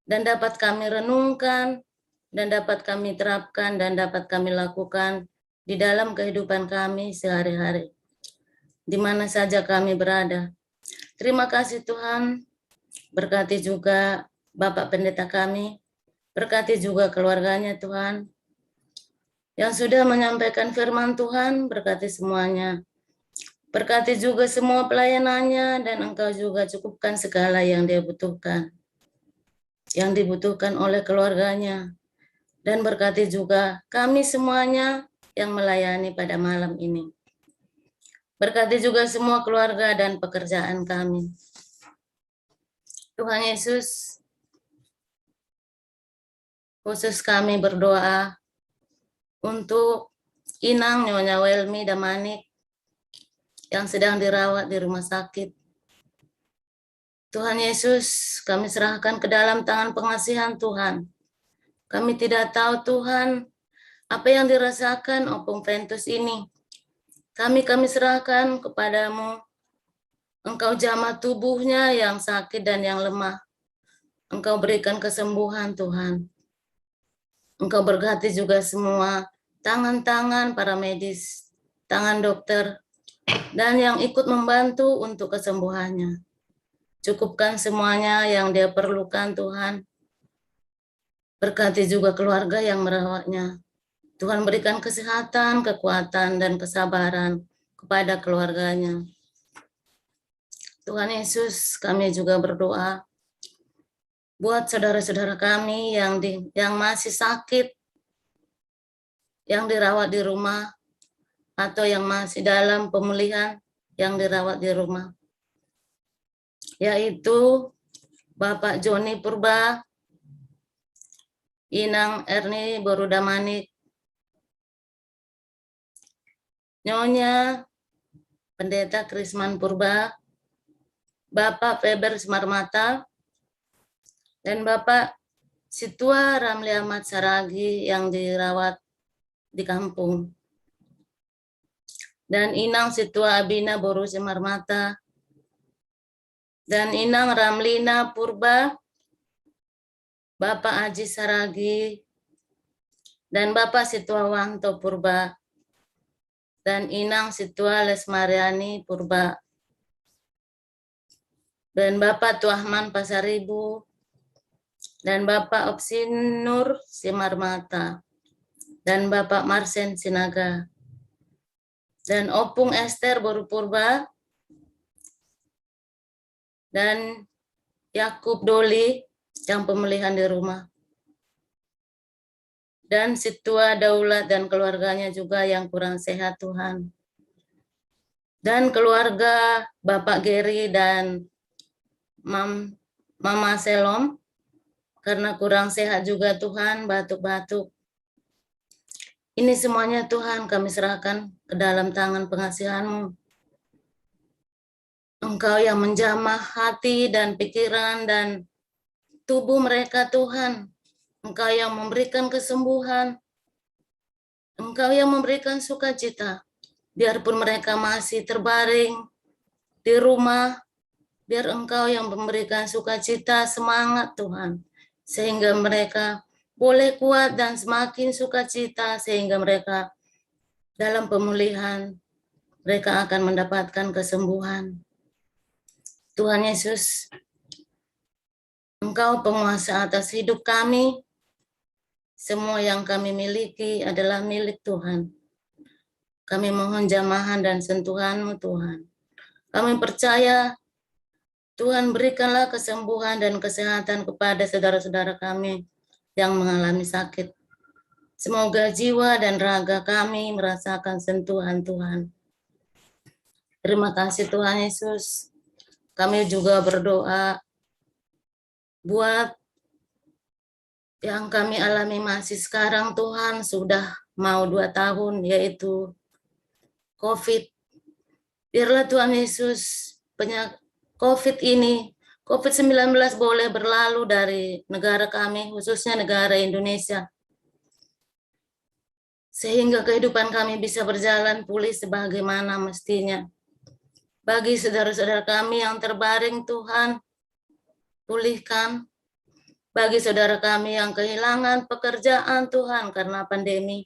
dan dapat kami renungkan, dan dapat kami terapkan, dan dapat kami lakukan di dalam kehidupan kami sehari-hari, di mana saja kami berada. Terima kasih, Tuhan. Berkati juga Bapak Pendeta kami. Berkati juga keluarganya, Tuhan, yang sudah menyampaikan firman Tuhan. Berkati semuanya. Berkati juga semua pelayanannya, dan Engkau juga cukupkan segala yang dia butuhkan, yang dibutuhkan oleh keluarganya. Dan berkati juga kami semuanya yang melayani pada malam ini. Berkati juga semua keluarga dan pekerjaan kami. Tuhan Yesus, khusus kami berdoa untuk Inang Nyonya Welmi Damanik yang sedang dirawat di rumah sakit. Tuhan Yesus, kami serahkan ke dalam tangan pengasihan Tuhan. Kami tidak tahu, Tuhan, apa yang dirasakan Opung Ventus ini. Kami, kami serahkan kepada-Mu. Engkau jamah tubuhnya yang sakit dan yang lemah. Engkau berikan kesembuhan, Tuhan. Engkau berkati juga semua tangan-tangan para medis, tangan dokter, dan yang ikut membantu untuk kesembuhannya. Cukupkan semuanya yang dia perlukan, Tuhan. Berkati juga keluarga yang merawatnya. Tuhan berikan kesehatan, kekuatan, dan kesabaran kepada keluarganya. Tuhan Yesus, kami juga berdoa buat saudara-saudara kami yang di, yang masih sakit, yang dirawat di rumah, atau yang masih dalam pemulihan, yang dirawat di rumah, yaitu Bapak Joni Purba, Inang Erni Borudamanik, Nyonya Pendeta Krisman Purba, Bapak Feber Simarmata, dan Bapak Situa Ramli Ahmad Saragi yang dirawat di kampung. Dan Inang Situa Abina Boru Simarmata, dan Inang Ramlina Purba, Bapak Aji Saragi, dan Bapak Situa Wanto Purba, dan Inang Situa Lesmariani Purba, dan Bapak Tuahman Pasaribu, dan Bapak Opsinur Simarmata, dan Bapak Marsen Sinaga, dan Opung Ester Boru Purba, dan Yakub Doli yang pemulihan di rumah. Dan Situa Daulat dan keluarganya juga yang kurang sehat, Tuhan. Dan keluarga Bapak Gary dan Mam, Mama Selom, karena kurang sehat juga, Tuhan, batuk-batuk. Ini semuanya, Tuhan, kami serahkan ke dalam tangan pengasihan-Mu. Engkau yang menjamah hati dan pikiran dan tubuh mereka, Tuhan. Engkau yang memberikan kesembuhan. Engkau yang memberikan sukacita. Biarpun mereka masih terbaring, di rumah, biar Engkau yang memberikan sukacita, semangat, Tuhan, sehingga mereka boleh kuat dan semakin sukacita, sehingga mereka dalam pemulihan, mereka akan mendapatkan kesembuhan. Tuhan Yesus, Engkau penguasa atas hidup kami. Semua yang kami miliki adalah milik Tuhan. Kami mohon jamahan dan sentuhan-Mu, Tuhan. Kami percaya, Tuhan, berikanlah kesembuhan dan kesehatan kepada saudara-saudara kami yang mengalami sakit. Semoga jiwa dan raga kami merasakan sentuhan Tuhan. Terima kasih, Tuhan Yesus. Kami juga berdoa buat yang kami alami masih sekarang, Tuhan, sudah mau dua tahun, yaitu covid. Biarlah, Tuhan Yesus, penyak-, covid ini, covid sembilan belas boleh berlalu dari negara kami, khususnya negara Indonesia, sehingga kehidupan kami bisa berjalan pulih sebagaimana mestinya. Bagi saudara-saudara kami yang terbaring, Tuhan, pulihkan. Bagi saudara kami yang kehilangan pekerjaan, Tuhan, karena pandemi,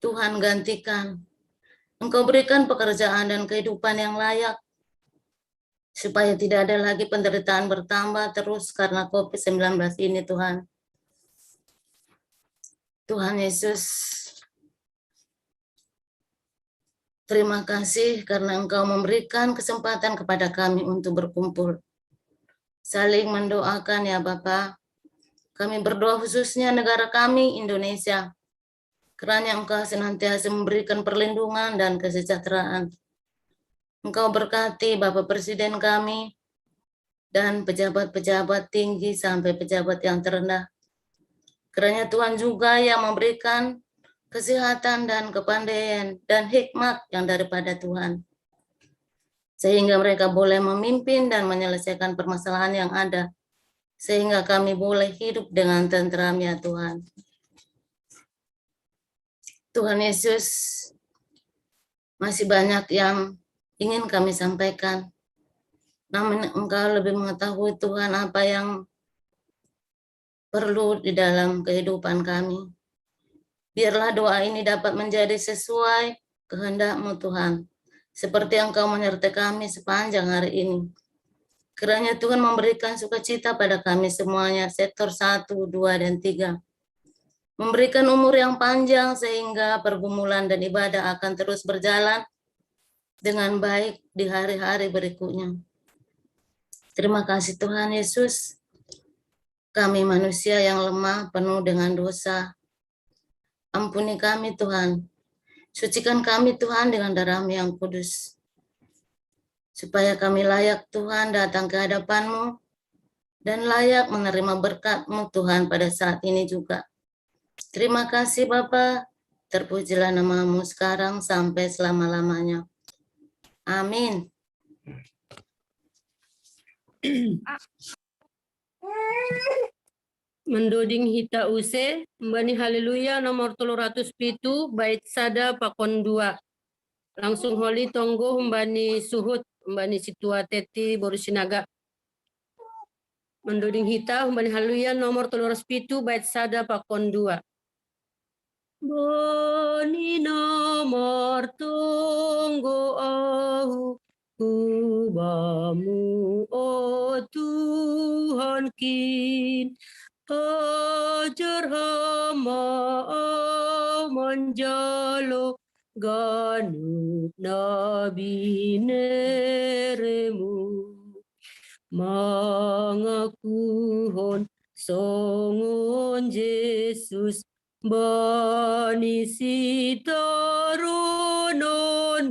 Tuhan, gantikan. Engkau berikan pekerjaan dan kehidupan yang layak, supaya tidak ada lagi penderitaan bertambah terus karena covid sembilan belas ini, Tuhan. Tuhan Yesus, terima kasih karena Engkau memberikan kesempatan kepada kami untuk berkumpul. Saling mendoakan, ya Bapa. Kami berdoa khususnya negara kami, Indonesia. Kiranya Engkau senantiasa memberikan perlindungan dan kesejahteraan. Engkau berkati Bapak Presiden kami dan pejabat-pejabat tinggi sampai pejabat yang terendah. Kiranya Tuhan juga yang memberikan kesehatan dan kepandaian dan hikmat yang daripada Tuhan, sehingga mereka boleh memimpin dan menyelesaikan permasalahan yang ada, sehingga kami boleh hidup dengan tentram, ya Tuhan. Tuhan Yesus, masih banyak yang ingin kami sampaikan. Namun Engkau lebih mengetahui, Tuhan, apa yang perlu di dalam kehidupan kami. Biarlah doa ini dapat menjadi sesuai kehendak-Mu, Tuhan, seperti Engkau menyertai kami sepanjang hari ini. Kiranya Tuhan memberikan sukacita pada kami semuanya, sektor satu, dua, dan tiga. Memberikan umur yang panjang sehingga pergumulan dan ibadah akan terus berjalan dengan baik di hari-hari berikutnya. Terima kasih, Tuhan Yesus. Kami manusia yang lemah, penuh dengan dosa. Ampuni kami, Tuhan. Sucikan kami, Tuhan, dengan darah-Mu yang kudus, supaya kami layak, Tuhan, datang ke hadapan-Mu dan layak menerima berkat-Mu, Tuhan, pada saat ini juga. Terima kasih, Bapa. Terpujilah nama-Mu sekarang sampai selama-lamanya. Amin. Mendoding hita use, humbani Haleluya nomor tolu ratus pitu, bait sada pakon dua. Langsung holi tonggo humbani suhut, humbani situa teti boru Sinaga. Mendoding hita humbani Haleluya nomor tolu ratus pitu, bait sada pakon dua. Bani na martonggo au hubamu, o Tuhan kin, ajar hama au manjalo ganup na bineremu. Mangakuhon songon Jesus bani sitaronon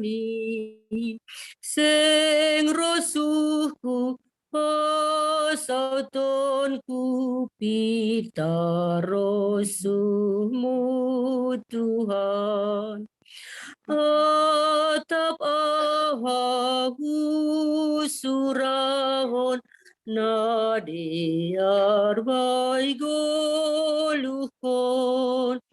i, seng rosuhku, pasautonku pitarosuhmu, Tuhan. Atap aha husurahon na dear baigoluhkon,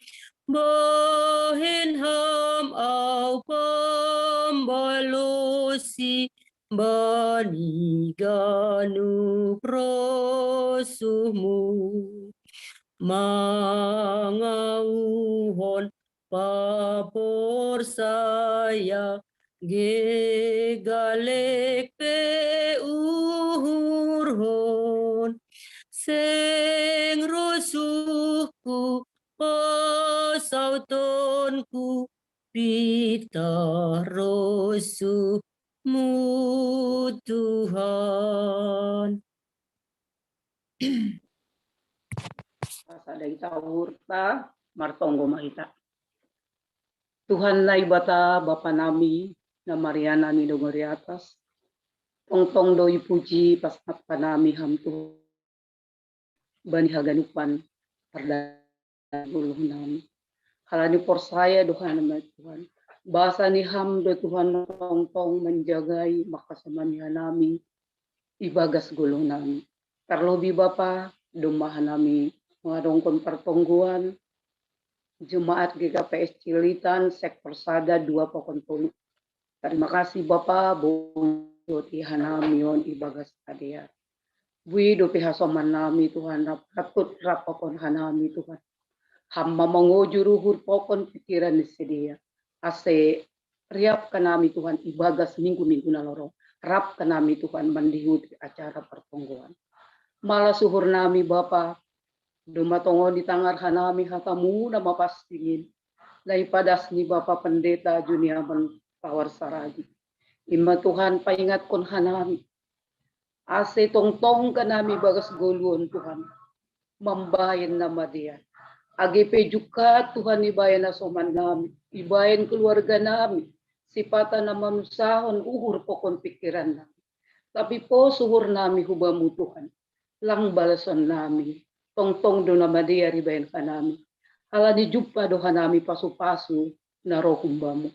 bahen ham au pambalosi bani ganup rosuhmu, mangauhon paporsaya, gegalek pe uhurhon, seng rosuhku pasautonku, pitah rosuhmu, Tuhan. Sada ita hurta, martonggo ma ita. Tuhan Naibata, Bapa nami, na marianan i dongori atas, tongtong do ipuji pasangapka nami Ham Tuhan, bani haganupan pardalanan goluh nami. Halani porsaya do hanami Tuhan, basa ni Ham do Tuhan tongtong manjagai, mangkasomani hanami ibagas goluh nami. Tarlobi Bapa, domma hanami mangadongkon partonggoan jemaat G K P S Cililitan sektor sada, dua pakon tolu. Tarima kasih Bapa, boi do hanami on ibagas kadear. Boi dope hasoman nami Tuhan, rap patut rap pakon hanami Tuhan. Ham ma mangojur uhur pakon pikiran ni sidea, ase riapkan nami Tuhan ibagas minggu-minggu na lorong. Rapkan nami Tuhan mandihuti acara partonggoan. Malas uhur nami Bapa, domma tongon itangar hanami hatamu na mapansing in, na ipadas ni Bapa Pendeta Juniaman Pawar Saragi. Ima Tuhan paingatkon hanami, ase tongtongkan nami ibagas goluh on Tuhan, mambahen na madear. Age pe jungkat Tuhan ibahen hasoman nami, ibahen keluarga nami, sipata na manusahon uhur pakon pikiran nami. Tapi pos uhur nami hu Bamu Tuhan, lang balason nami, tongtong do na madear ibahen hanami. Halani jumpa do hanami pasu-pasu na ro humbamu.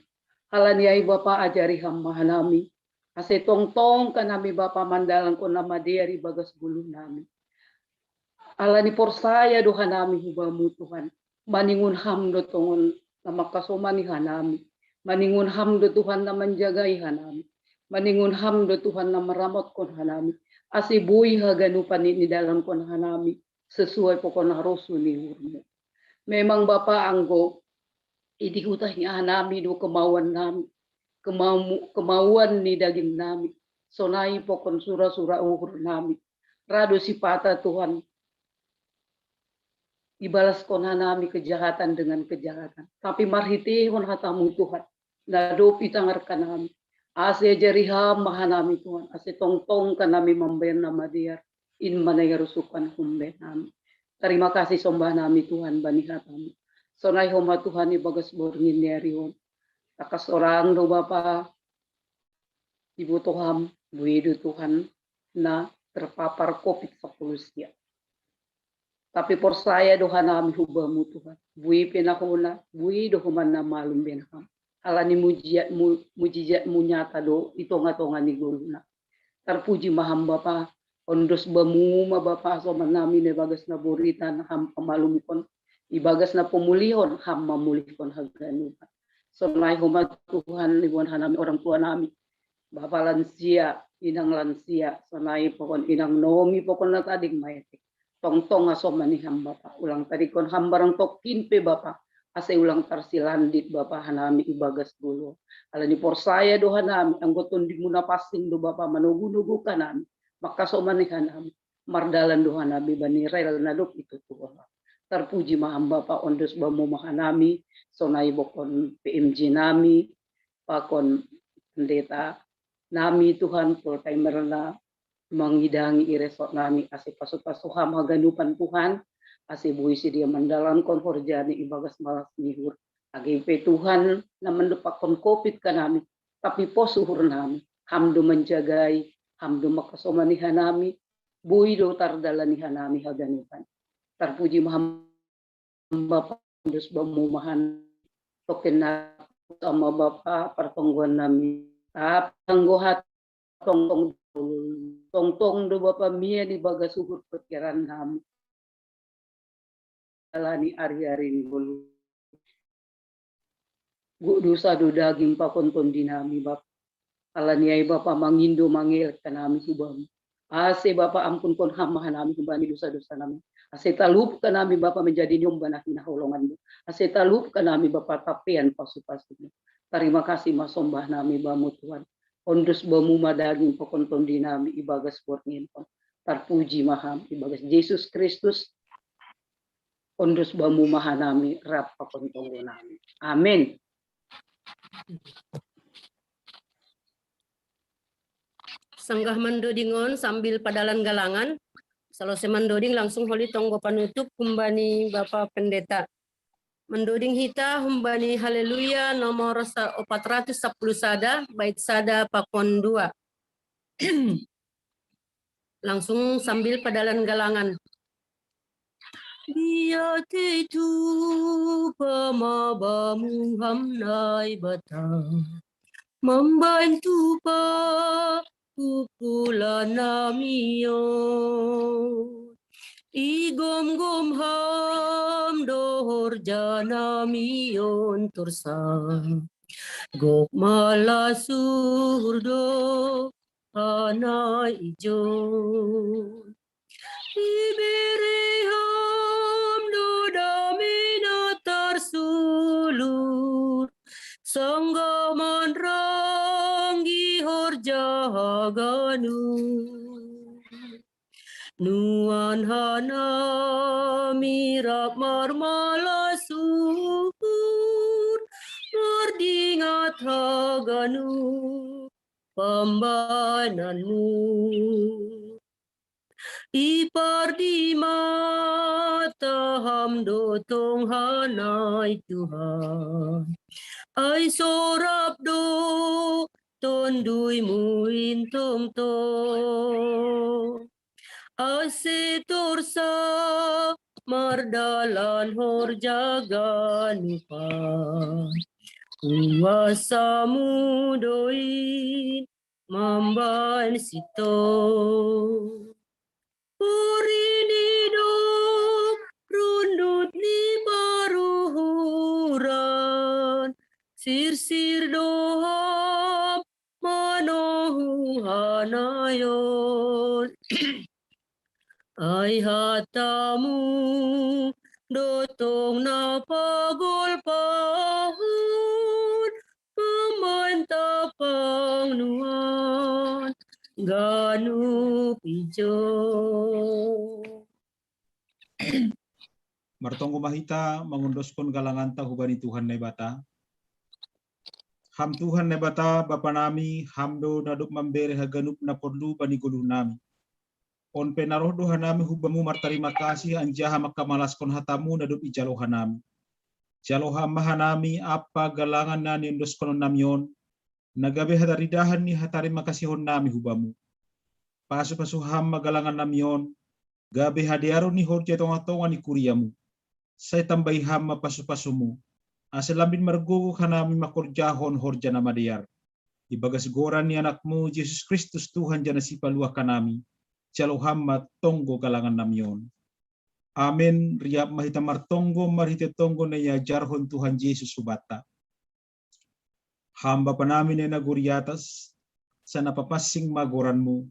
Halani ai Bapa, ajari Ham ma hanami, ase tongtongkan nami Bapa mandalankon na madear ibagas goluh nami. Halani porsaya do hanami hu Bamu Tuhan, maningon Ham do tongon na mangkasomani hanami, maningon Ham do Tuhan na manjagai hanami, maningon Ham do Tuhan na maramotkon hanami, ase boi haganupan i nidalankon hanami sesuai pakon na rosuh ni uhurmu. Memang Bapa, anggo idihuti hanami do kemauan nami, kemau, kemauan ni daging nami, sonai pakon sura-sura uhur nami, ra do sipata Tuhan ibalaskon hanami kejahatan dengan kejahatan. Tapi marhiteihon hatamu Tuhan, na dob itangarkan nami, ase ajari Ham ma hanami Tuhan, ase tongtongkan nami mambahen na madear, in ma na irosuhkan humbani nami. Tarima kasih sombah nami Tuhan bani hatamu. Sonai homa Tuhan ibagas borngin ni ari on. Tangkas sorang do Bapa, iboto Ham, boi do Tuhan na terpapar covid sepuluh sia. Tapi porsaya do hanami hu Bamu Tuhan, boi pe na hona, boi do homa na malum bahen Ham. Halani mujizat-Mu, mujizat-Mu nyata do i tonga-tonga ni goluhna. Tarpuji ma Ham Bapa, ondos Bamu ma Bapa hasoman nami na ibagas na boritan Ham pamalumkon, ibagas na pamulihon Ham mamulihkon haganupan. Sonai homa Tuhan iboan hanami orang tua nami, bapa lansia, inang lansia, sonai pakon inang Nomi pakon na tading maetek. Tongtong hasomani Ham Bapa, ulang tadingkon Ham barang tongkin pe Bapa, ase ulang tarsilandit Bapa hanami ibagas goluh. Halani porsaya do hanami, anggo TondiMu na pansing do Bapa manogu-nogu hanami, mangkasomani hanami, mardalan do hanami bani rel na dob itutuhon. Tarpuji ma Ham Bapa, ondos Bamu ma hanami, sonai pakon P M J nami, pakon pendeta nami Tuhan, full timer na mangidangi i resort nami, ase pasu-pasu Ham haganupan Tuhan, ase boi sidea mandalankon horjani ibagas malas ni uhur. Age pe Tuhan na mandompakkon covid hanami, tapi pos uhur nami, Ham do manjagai, Ham do mangkasomani hanami, boi do tardalani hanami haganupan. Tarpuji ma Ham Bapa, ondos Bamu ma hanami, tongkin na sama Bapa partonggoan nami, anggo hatongtong, tongtong do Bapa mian ibagas uhur pikiran nami. Halani ari-ari ni goluh, gok dosa do daging pakon tondi nami Bapa. Alaniai Bapa mangindo mangelek kanami hubamu. Ase Bapa ampunkon ham mahanami humbani dosa-dosa nami. Ase talup kanami Bapa menjadi nyomba na hinaholonganmu. Ase talup kanami Bapa tapean pasu-pasumu. Tarima kasih masombah nami bamu Tuhan. Ondos bamu madaging pakon tondi nami ibagas borngin. Tarpuji maham ibagas Yesus Kristus. Ondos bamu mahanami rap pakon tonggo nami. Amin. Sanggah mandodingon sambil padalan galangan. Salose mandoding langsung holi tonggo panutup humbani Bapa Pendeta. Mandoding hita humbani Haleluya nomor sa-, opat ratus sapuluh sada, bait sada pakon dua. Langsung sambil padalan galangan. Biate itu pamabamu ham Naibata. Mambain tupa pupulan namion. Igomgom ham dohor janamion tursa. Gok malasur do hana ijon. Ibereham do damina tarsulur, sangga manranggi horja haganu. Nuan hana mirap marmalasur, mardingat haganu pambainanmu. Ipardimata ham do tong hanai Tuhan. Ai sorap do tonduimu intong tong. Ase torsa mardalan horja ganupan. Kuasamu doin mambain sito. Puri ni dok rundut ni paruhuran, sirsir doham manohu hanayon. Ai hatamu dotong na pagol pahun, pamain tapang nuan ganup ijo. Martonggo ma hita mangondoskon galanganta hubani Tuhan Naibata. Ham Tuhan Naibata, Bapa nami, ham do na dob mambere haganup na porlu bani goluh nami. On pe na roh do hanami hubamu martarima kasih anjaha mangkamalaskon hatamu na dob ijalo hanami. Jalo ham ma hanami ampa galangan na niondoskononnami on, na gabe hataridahan ni hatarima kasihonnami hubamu. Pasu-pasu ham ma galangan nami on, gabe hadearon ni horja i tongah-tongah ni kuriamu. Sai tambai ham ma pasu-pasumu, ase lambin margogoh hanami mangkorjahon horja na madear. Ibagas goran ni Anakmu, Jesus Kristus, Tuhan jana Sipaluah hanami, jalo ham ma tonggo galangan nami on. Amen. Riap ma hita martonggo marhite tonggo na iajarhon Tuhan Jesus hubanta. Ham Bapa nami na i nagori atas, sai na papansing ma goranmu,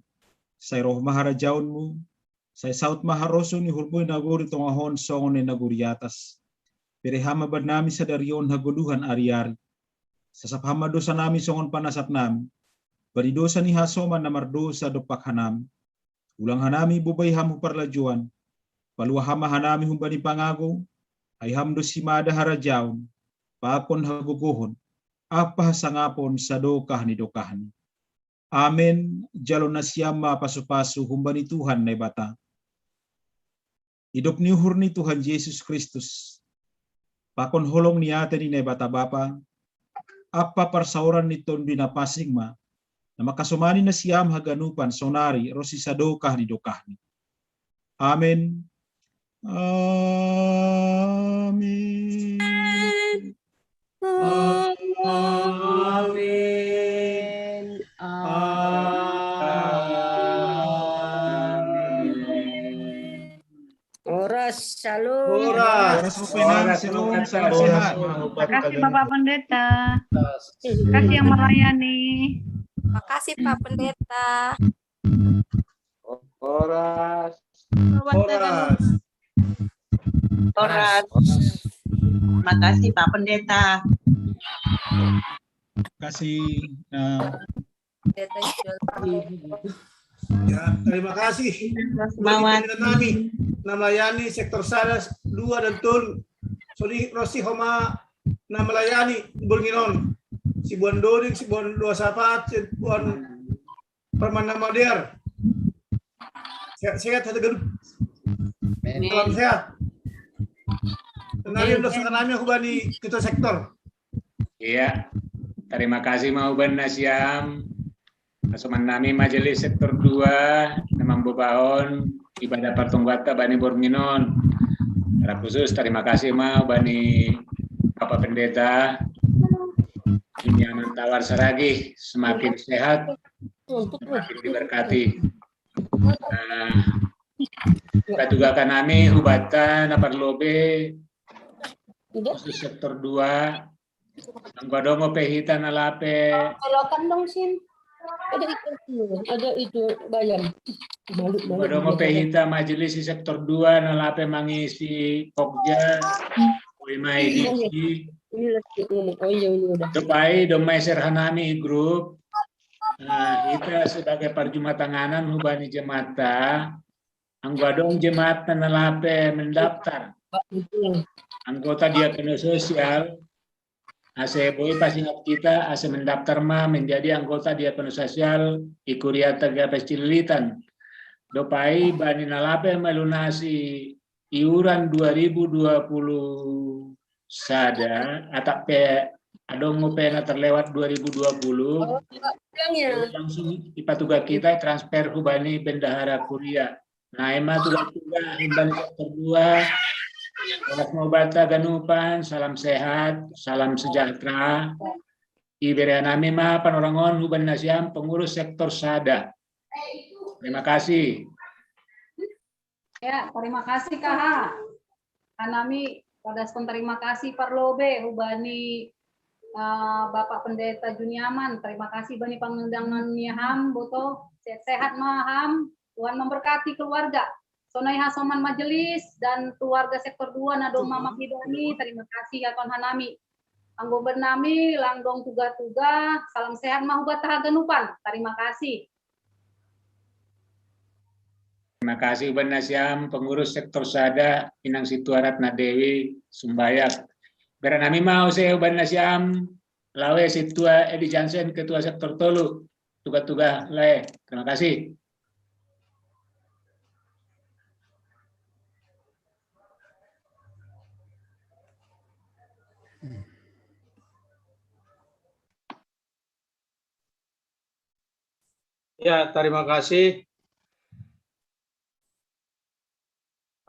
sai roh ma harajaonmu, sai saut ma harosuh ni uhurmu i nagori tongah on songon na i nagori atas. Bere ham ma bannami sadari on hagoluhan ari-ari. Sasap ham ma dosa nami songon panasap nami bani dosa ni hasoman na mardosa dompak hanami. Ulang hanami bobai ham hu parlajouan. Paluah ham ma hanami humbani pangago, ai ham do simada harajaon, pakon hagogohon, ampa hasangapon sadokah ni dokahni. Amen. Jalo nasiam ma pasu-pasu humbani Tuhan Naibata. Idop ni uhur ni Tuhan Jesus Kristus, pakon holong ni ate ni Naibata Bapa, ampa parsaoran ni Tonduy Napansing ma, na mangkasomani nasiam haganupan sonari ronsi sadokah ni dokahni. Amen. Amen. Amen. Amen. Horas, shalom. Horas. Horas, Bapak Ibu, shalom, salam sehat. Terima kasih, Bapak Pendeta. Terima kasih yang melayani. Makasih Pak Pendeta. Horas. Horas. Horas. Makasih Pak Pendeta. Kasih eh, Pendeta Yudol. Ya, terima kasih. Mawat. Nami, na melayani sektor sada, dua dan tolu. Soli Rosi Homa na melayani Bornginon. Si Buan Doding, si Buan Dua Sapat, si Buan Permana Madiar. Sehat-sehat hati gadup. Salam sehat. Tenari dosa nami aku bani ketua sektor. Iya, terima kasih mau ban nasiam. Pasoman nami majelis sektor dua, na mambobaon ibadah partungguanta bani Bornginon. Secara khusus terima kasih mau bani Bapak Pendeta. Ini aman tawar saragi, semakin sehat, semakin diberkati. Nah, katugakan nami hubata na parlobe khusus sektor dua. Anggo adong ope hita na lape. Colokan dong, Sin. Ada itu, ada itu bayam. Malu, malu. Anggo adong ope hita majelis di sektor dua na lape mangisi pokja. Koi mai di Ini lagi ngomong. Oh iya, ini udah. Dopai domai serhanami grup. Nah, kita sebagai parjumatanganan hubani jemata, anggo adong jemata na lape mendaftar Pak, itu. Anggota diakono sosial, ase boi pasingat kita ase mendaftar ma menjadi anggota diakono sosial i Kuriata G P S Cililitan. Dopai bani na lape melunasi iuran dua ribu dua puluh sada atap pe adong ope na terlewat dua ribu dua puluh. Langsung ipatuga kita transfer hubani bendahara kuria. Nah, ima tuga-tuga hubani sektor dua. Horas mau bata ganupan, salam sehat, salam sejahtera. Iberean nami ma panorangon hubani nasiam pengurus sektor sada. Terima kasih. Ya, terima kasih K H. Hanami padaskon terima kasih parlobe hubani uh, Bapak Pendeta Juniaman. Terima kasih bani pangundangan ni ham boto. Sehat-sehat ma ham. Tuhan memberkati keluarga. Sonai hasoman majelis dan keluarga sektor dua na doma mahidani. Terima kasih ya Tuhan hanami. Anggo bernami langdong tuga-tuga. Salam sehat ma hubata haganupan. Terima kasih. Terima kasih hubani nasiam pengurus sektor sada inang Situa Ratna Dewi Sumbayak. Berean nami ma use hubani nasiam lawe Situa Edi Jansen ketua sektor tolu. Tuga-tuga lae. Terima kasih. Ya, terima kasih.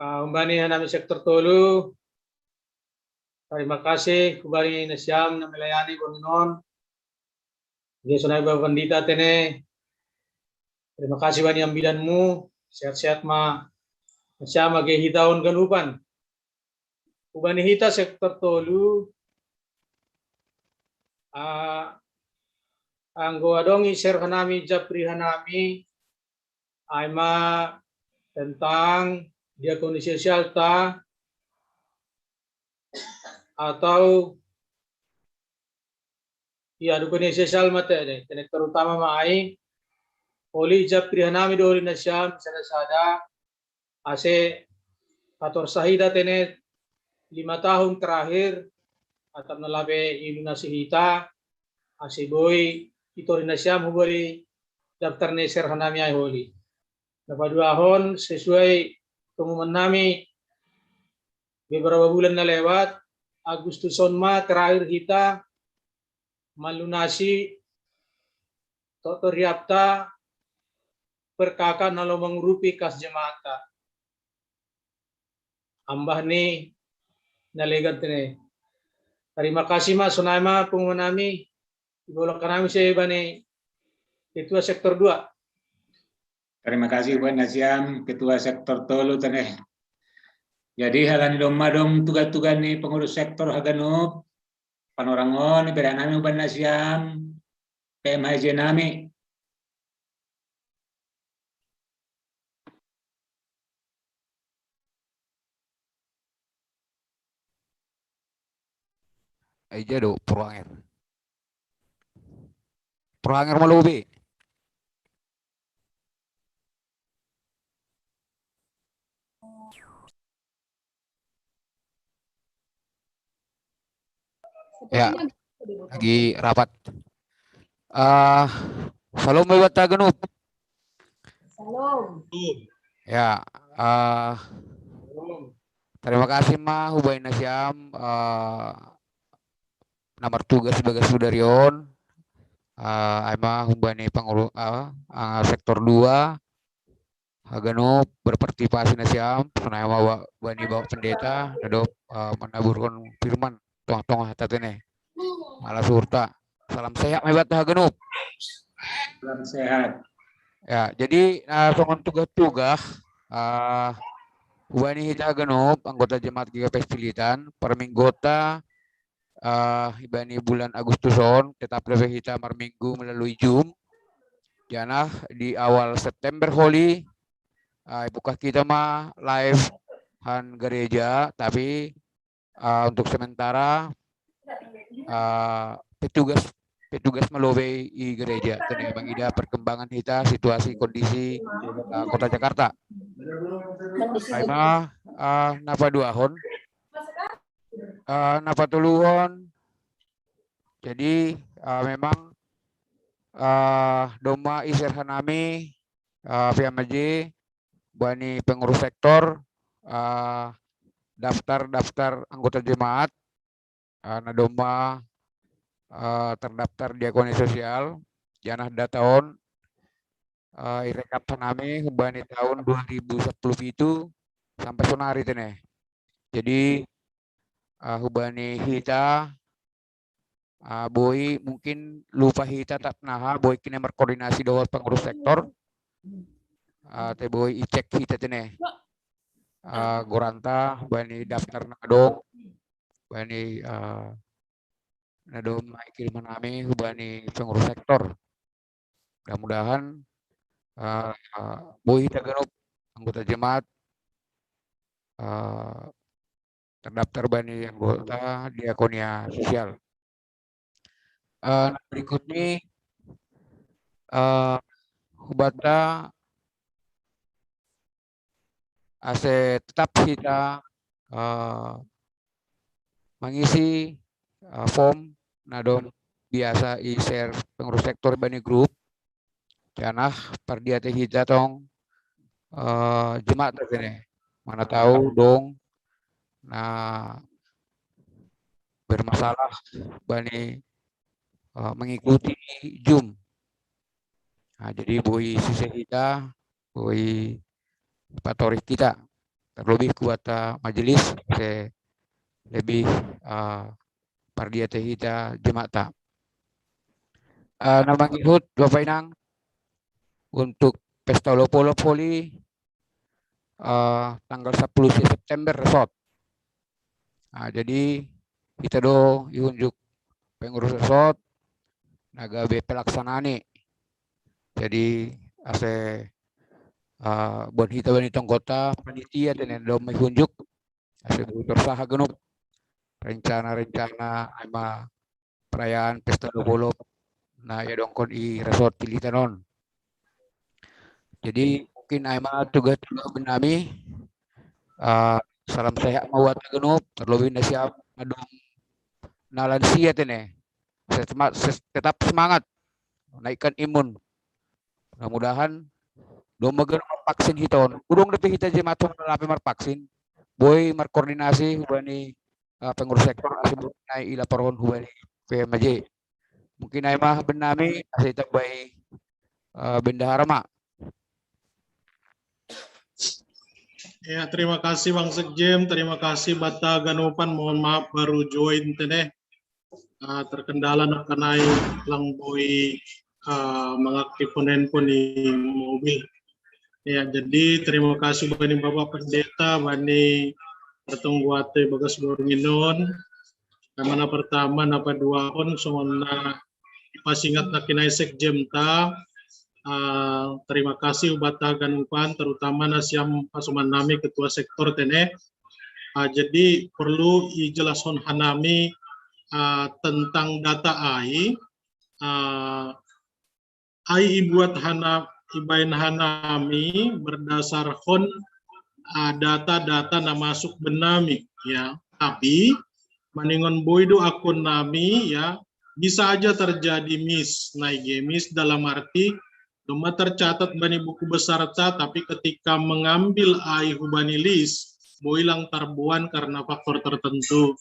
Uh, hubani hanami sektor tolu. Terima kasih hubani nasiam na melayani Bornginon. Dia sonai Bapak Pendeta tene. Terima kasih bani ambilanmu. Sehat-sehat ma. Nasiam age hita on ganupan. Hubani hita sektor tolu. Uh, anggo adong i serhanami japri hanami ai ma tentang diakonia sosialta atau ya diakonia sosial ma tene, tene terutama ma ai oli japri hanami do oli nasiam sada-sada ase pator sahida tene lima tahun terakhir atap na lape ilunasi hita ase boi itori nasiam hubali daftar ni serhanami ai holi. Na paduahon sesuai pengumuman nami beberapa bulan na lewat, Agustus on ma terakhir hita malunasi totor riapta perkaka na lo mangurupi kas jemaata. Ambah ni na legan tene. Terima kasih ma sonai ma pengumuman nami. Ibolak nami se bani ketua sektor dua. Terima kasih buat nasiam ketua sektor tolu tene. Jadi halani domma dong tuga-tuga ni pengurus sektor haganup panorangon iberean nami uban nasiam P M H J nami. Gereja do Purwanger. Purwanger Malobe. Ya, lagi rapat. Ah, salam buat Tagenup. Salam. Ya, ah, terima kasih ma hubaina siam, ah, nomor tugas bagas sudarion. Ah, ai ma hubani pengurus, ah, ah, sektor dua. Haganup berpartisipasi na siam, sonai ma ba-, bani Bapak Pendeta, na dob, ah, manaburhon firman tongah-tongah hata tene. Mala suhurta. Salam sehat ma buat haganup. Salam sehat. Ya, jadi, ah, songon tugah-tugah, ah, hubani hita haganup anggota jemaat G K P S Cililitan, parminggota, ah, ibani bulan Agustus on, tetap dope hita marminggu melalui Zoom. Janah di awal September Holy, ah, buka hita ma live han gereja, tapi, ah, untuk sementara, ah, petugas, petugas Malobe i gereja, tene mangida perkembangan hita situasi kondisi, ah, kota Jakarta. Ai ma, ah, na paduahon, ah, na patoluhon. Jadi, ah, memang, ah, domma i-share hanami, ah, P M J, bani pengurus sektor, ah, daftar-daftar anggota jemaat, ah, na domma, ah, terdaftar diakonia sosial, janah data on, ah, irekap hanami hubani tahun dua ribu sepuluh itu sampai sonari tene. Jadi, ah, hubani hita, ah, boi mungkin lupa hita tap naha, boi kine markoordinasi dohot pengurus sektor. Ah, te boi icek hita tene. Ah, goranta bani daftar na adong, bani, ah, na domma ikirim hanami hubani pengurus sektor. Mudah-mudahan, ah, boi hita ganup anggota jemaat, ah, terdaftar bani anggota diakonia sosial. Eh, berikut ni, eh, hubanta ase tetap hita, eh, mangisi, eh, form na dong biasa i-share pengurus sektor bani grup. Janah pardiate hita tong, eh, jemaat tene. Mana tahu dong na bermasalah bani, eh, mengikuti Zoom. Nah, jadi boi sise hita, boi patorih hita. Terlebih kuat, eh, majelis, se lebih, eh, pardiate hita jemaatta. Eh, na mangihut Bapak Inang untuk pesta olop-olop Holy, eh, tanggal sepuluh September resort. Nah, jadi hita do ihunjuk pengurus resort na gabe pelaksana ni. Jadi ase, eh, buat hita bani anggota panitia tene dong ihunjuk ase boi torus haganup rencana-rencana ai ma perayaan pesta olop-olop na iadongkon i resort Cililitan on. Jadi mungkin ai ma tugah-tugah bennami, eh, salam sehat ma buat haganup, terlebih na siam na dong na lansia tene. Tetap, tetap semangat, naikkan imun. Mudah-mudahan dong ganup marvaksin hita on. Hudong dope hita jemaat on na lape marvaksin, boi markoordinasi hubani, eh, pengurus sektor ase boi nai ilaporhon hubani P M J. Mungkin ai ma bennami ase tambai, eh, bendahara ma. Ya, terima kasih Bang Sekjen, terima kasih buat haganupan, mohon maaf baru join tene. Ah, terkendala na kanai lang boi, ah, mengaktifkan handphone di mobil. Ya, jadi terima kasih bani Bapak Pendeta, bani partonggo ta i bagas borngin on. Ai ma na pertama, na paduahon songon na pasingat na kinaisek jemta. Ah, terima kasih buat haganupan, terutama na siam pasoman nami ketua sektor tene. Ah, jadi perlu ijelaskon hanami uh, tentang data ai, uh, ai ibuat hana ibain hanami berdasarkan uh, data-data na masuk benami, ya. Tapi maningon boido akun nami, ya, bisa aja terjadi miss. Nah, miss dalam arti cuma tercatat bani buku besar ta, tapi ketika mengambil ai hubani list, boilang terbuan karena faktor tertentu.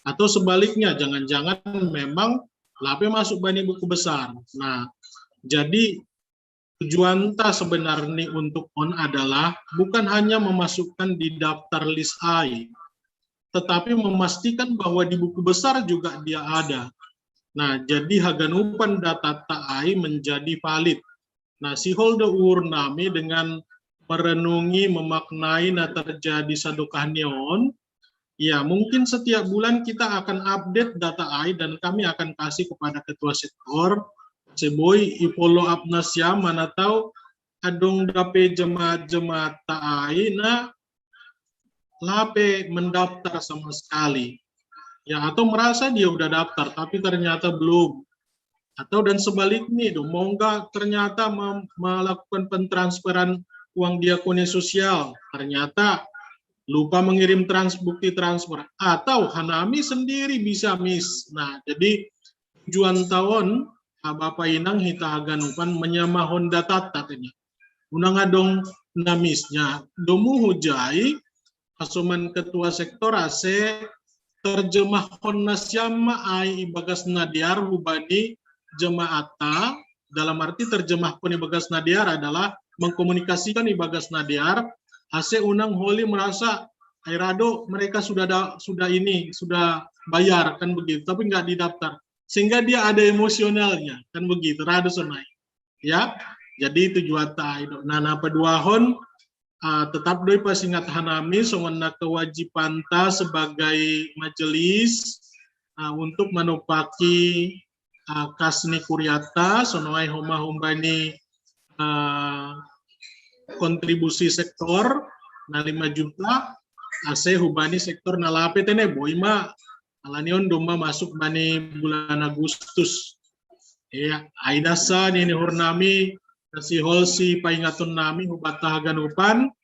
Atau sebaliknya, jangan-jangan memang lape masuk bani buku besar. Nah, jadi tujuan ta sebenarnya untuk on adalah bukan hanya memasukkan di daftar list ai, tetapi memastikan bahwa di buku besar juga dia ada. Nah, jadi haganupan data ta ai menjadi valid. Nah, sihol do ur nami dengan merenungi, memaknai na terjadi sadokah neon, ya, mungkin setiap bulan kita akan update data ai dan kami akan kasih kepada ketua sektor, seboi i follow up na siam, mana tahu adong dape jemaat-jemaat ta ai na lape mendaftar sama sekali. Ya, atau merasa dia udah daftar, tapi ternyata belum. Atau dan sebaliknya, do, mongga ternyata melakukan pentransferan uang diakonia sosial, ternyata lupa mengirim trans bukti transfer, atau hanami sendiri bisa miss. Nah, jadi tujuan ta on, Bapak Inang, hita haganupan menyamahon data tadi. Unang adong na miss nya, do muhu jai, asoman ketua sektor ase terjemahon na siam ma ai ibagas na dear hubani jemaat ta, dalam arti terjemahkan ibagas na dear adalah mengkomunikasikan ibagas na dear, ase unang holi merasa ai rado mereka sudah da, sudah ini, sudah bayar, kan begitu, tapi nggak didaftar. Sehingga dia ada emosionalnya, kan begitu, rado sonai. Ya, jadi tujuan ta ai do. Nah, na paduahon, uh, tetap do i pasingat hanami songon na kewajiban ta sebagai majelis uh, untuk manopaki uh, kas ni kuria ta, sonai homa hubani uh, kontribusi sektor na lima juta, ase hubani sektor na lape tene, boi ma, alani on do ma masuk bani bulan Agustus. Ya, ai nasa nini hur nami, sihol si paingaton nami hubata haganupan,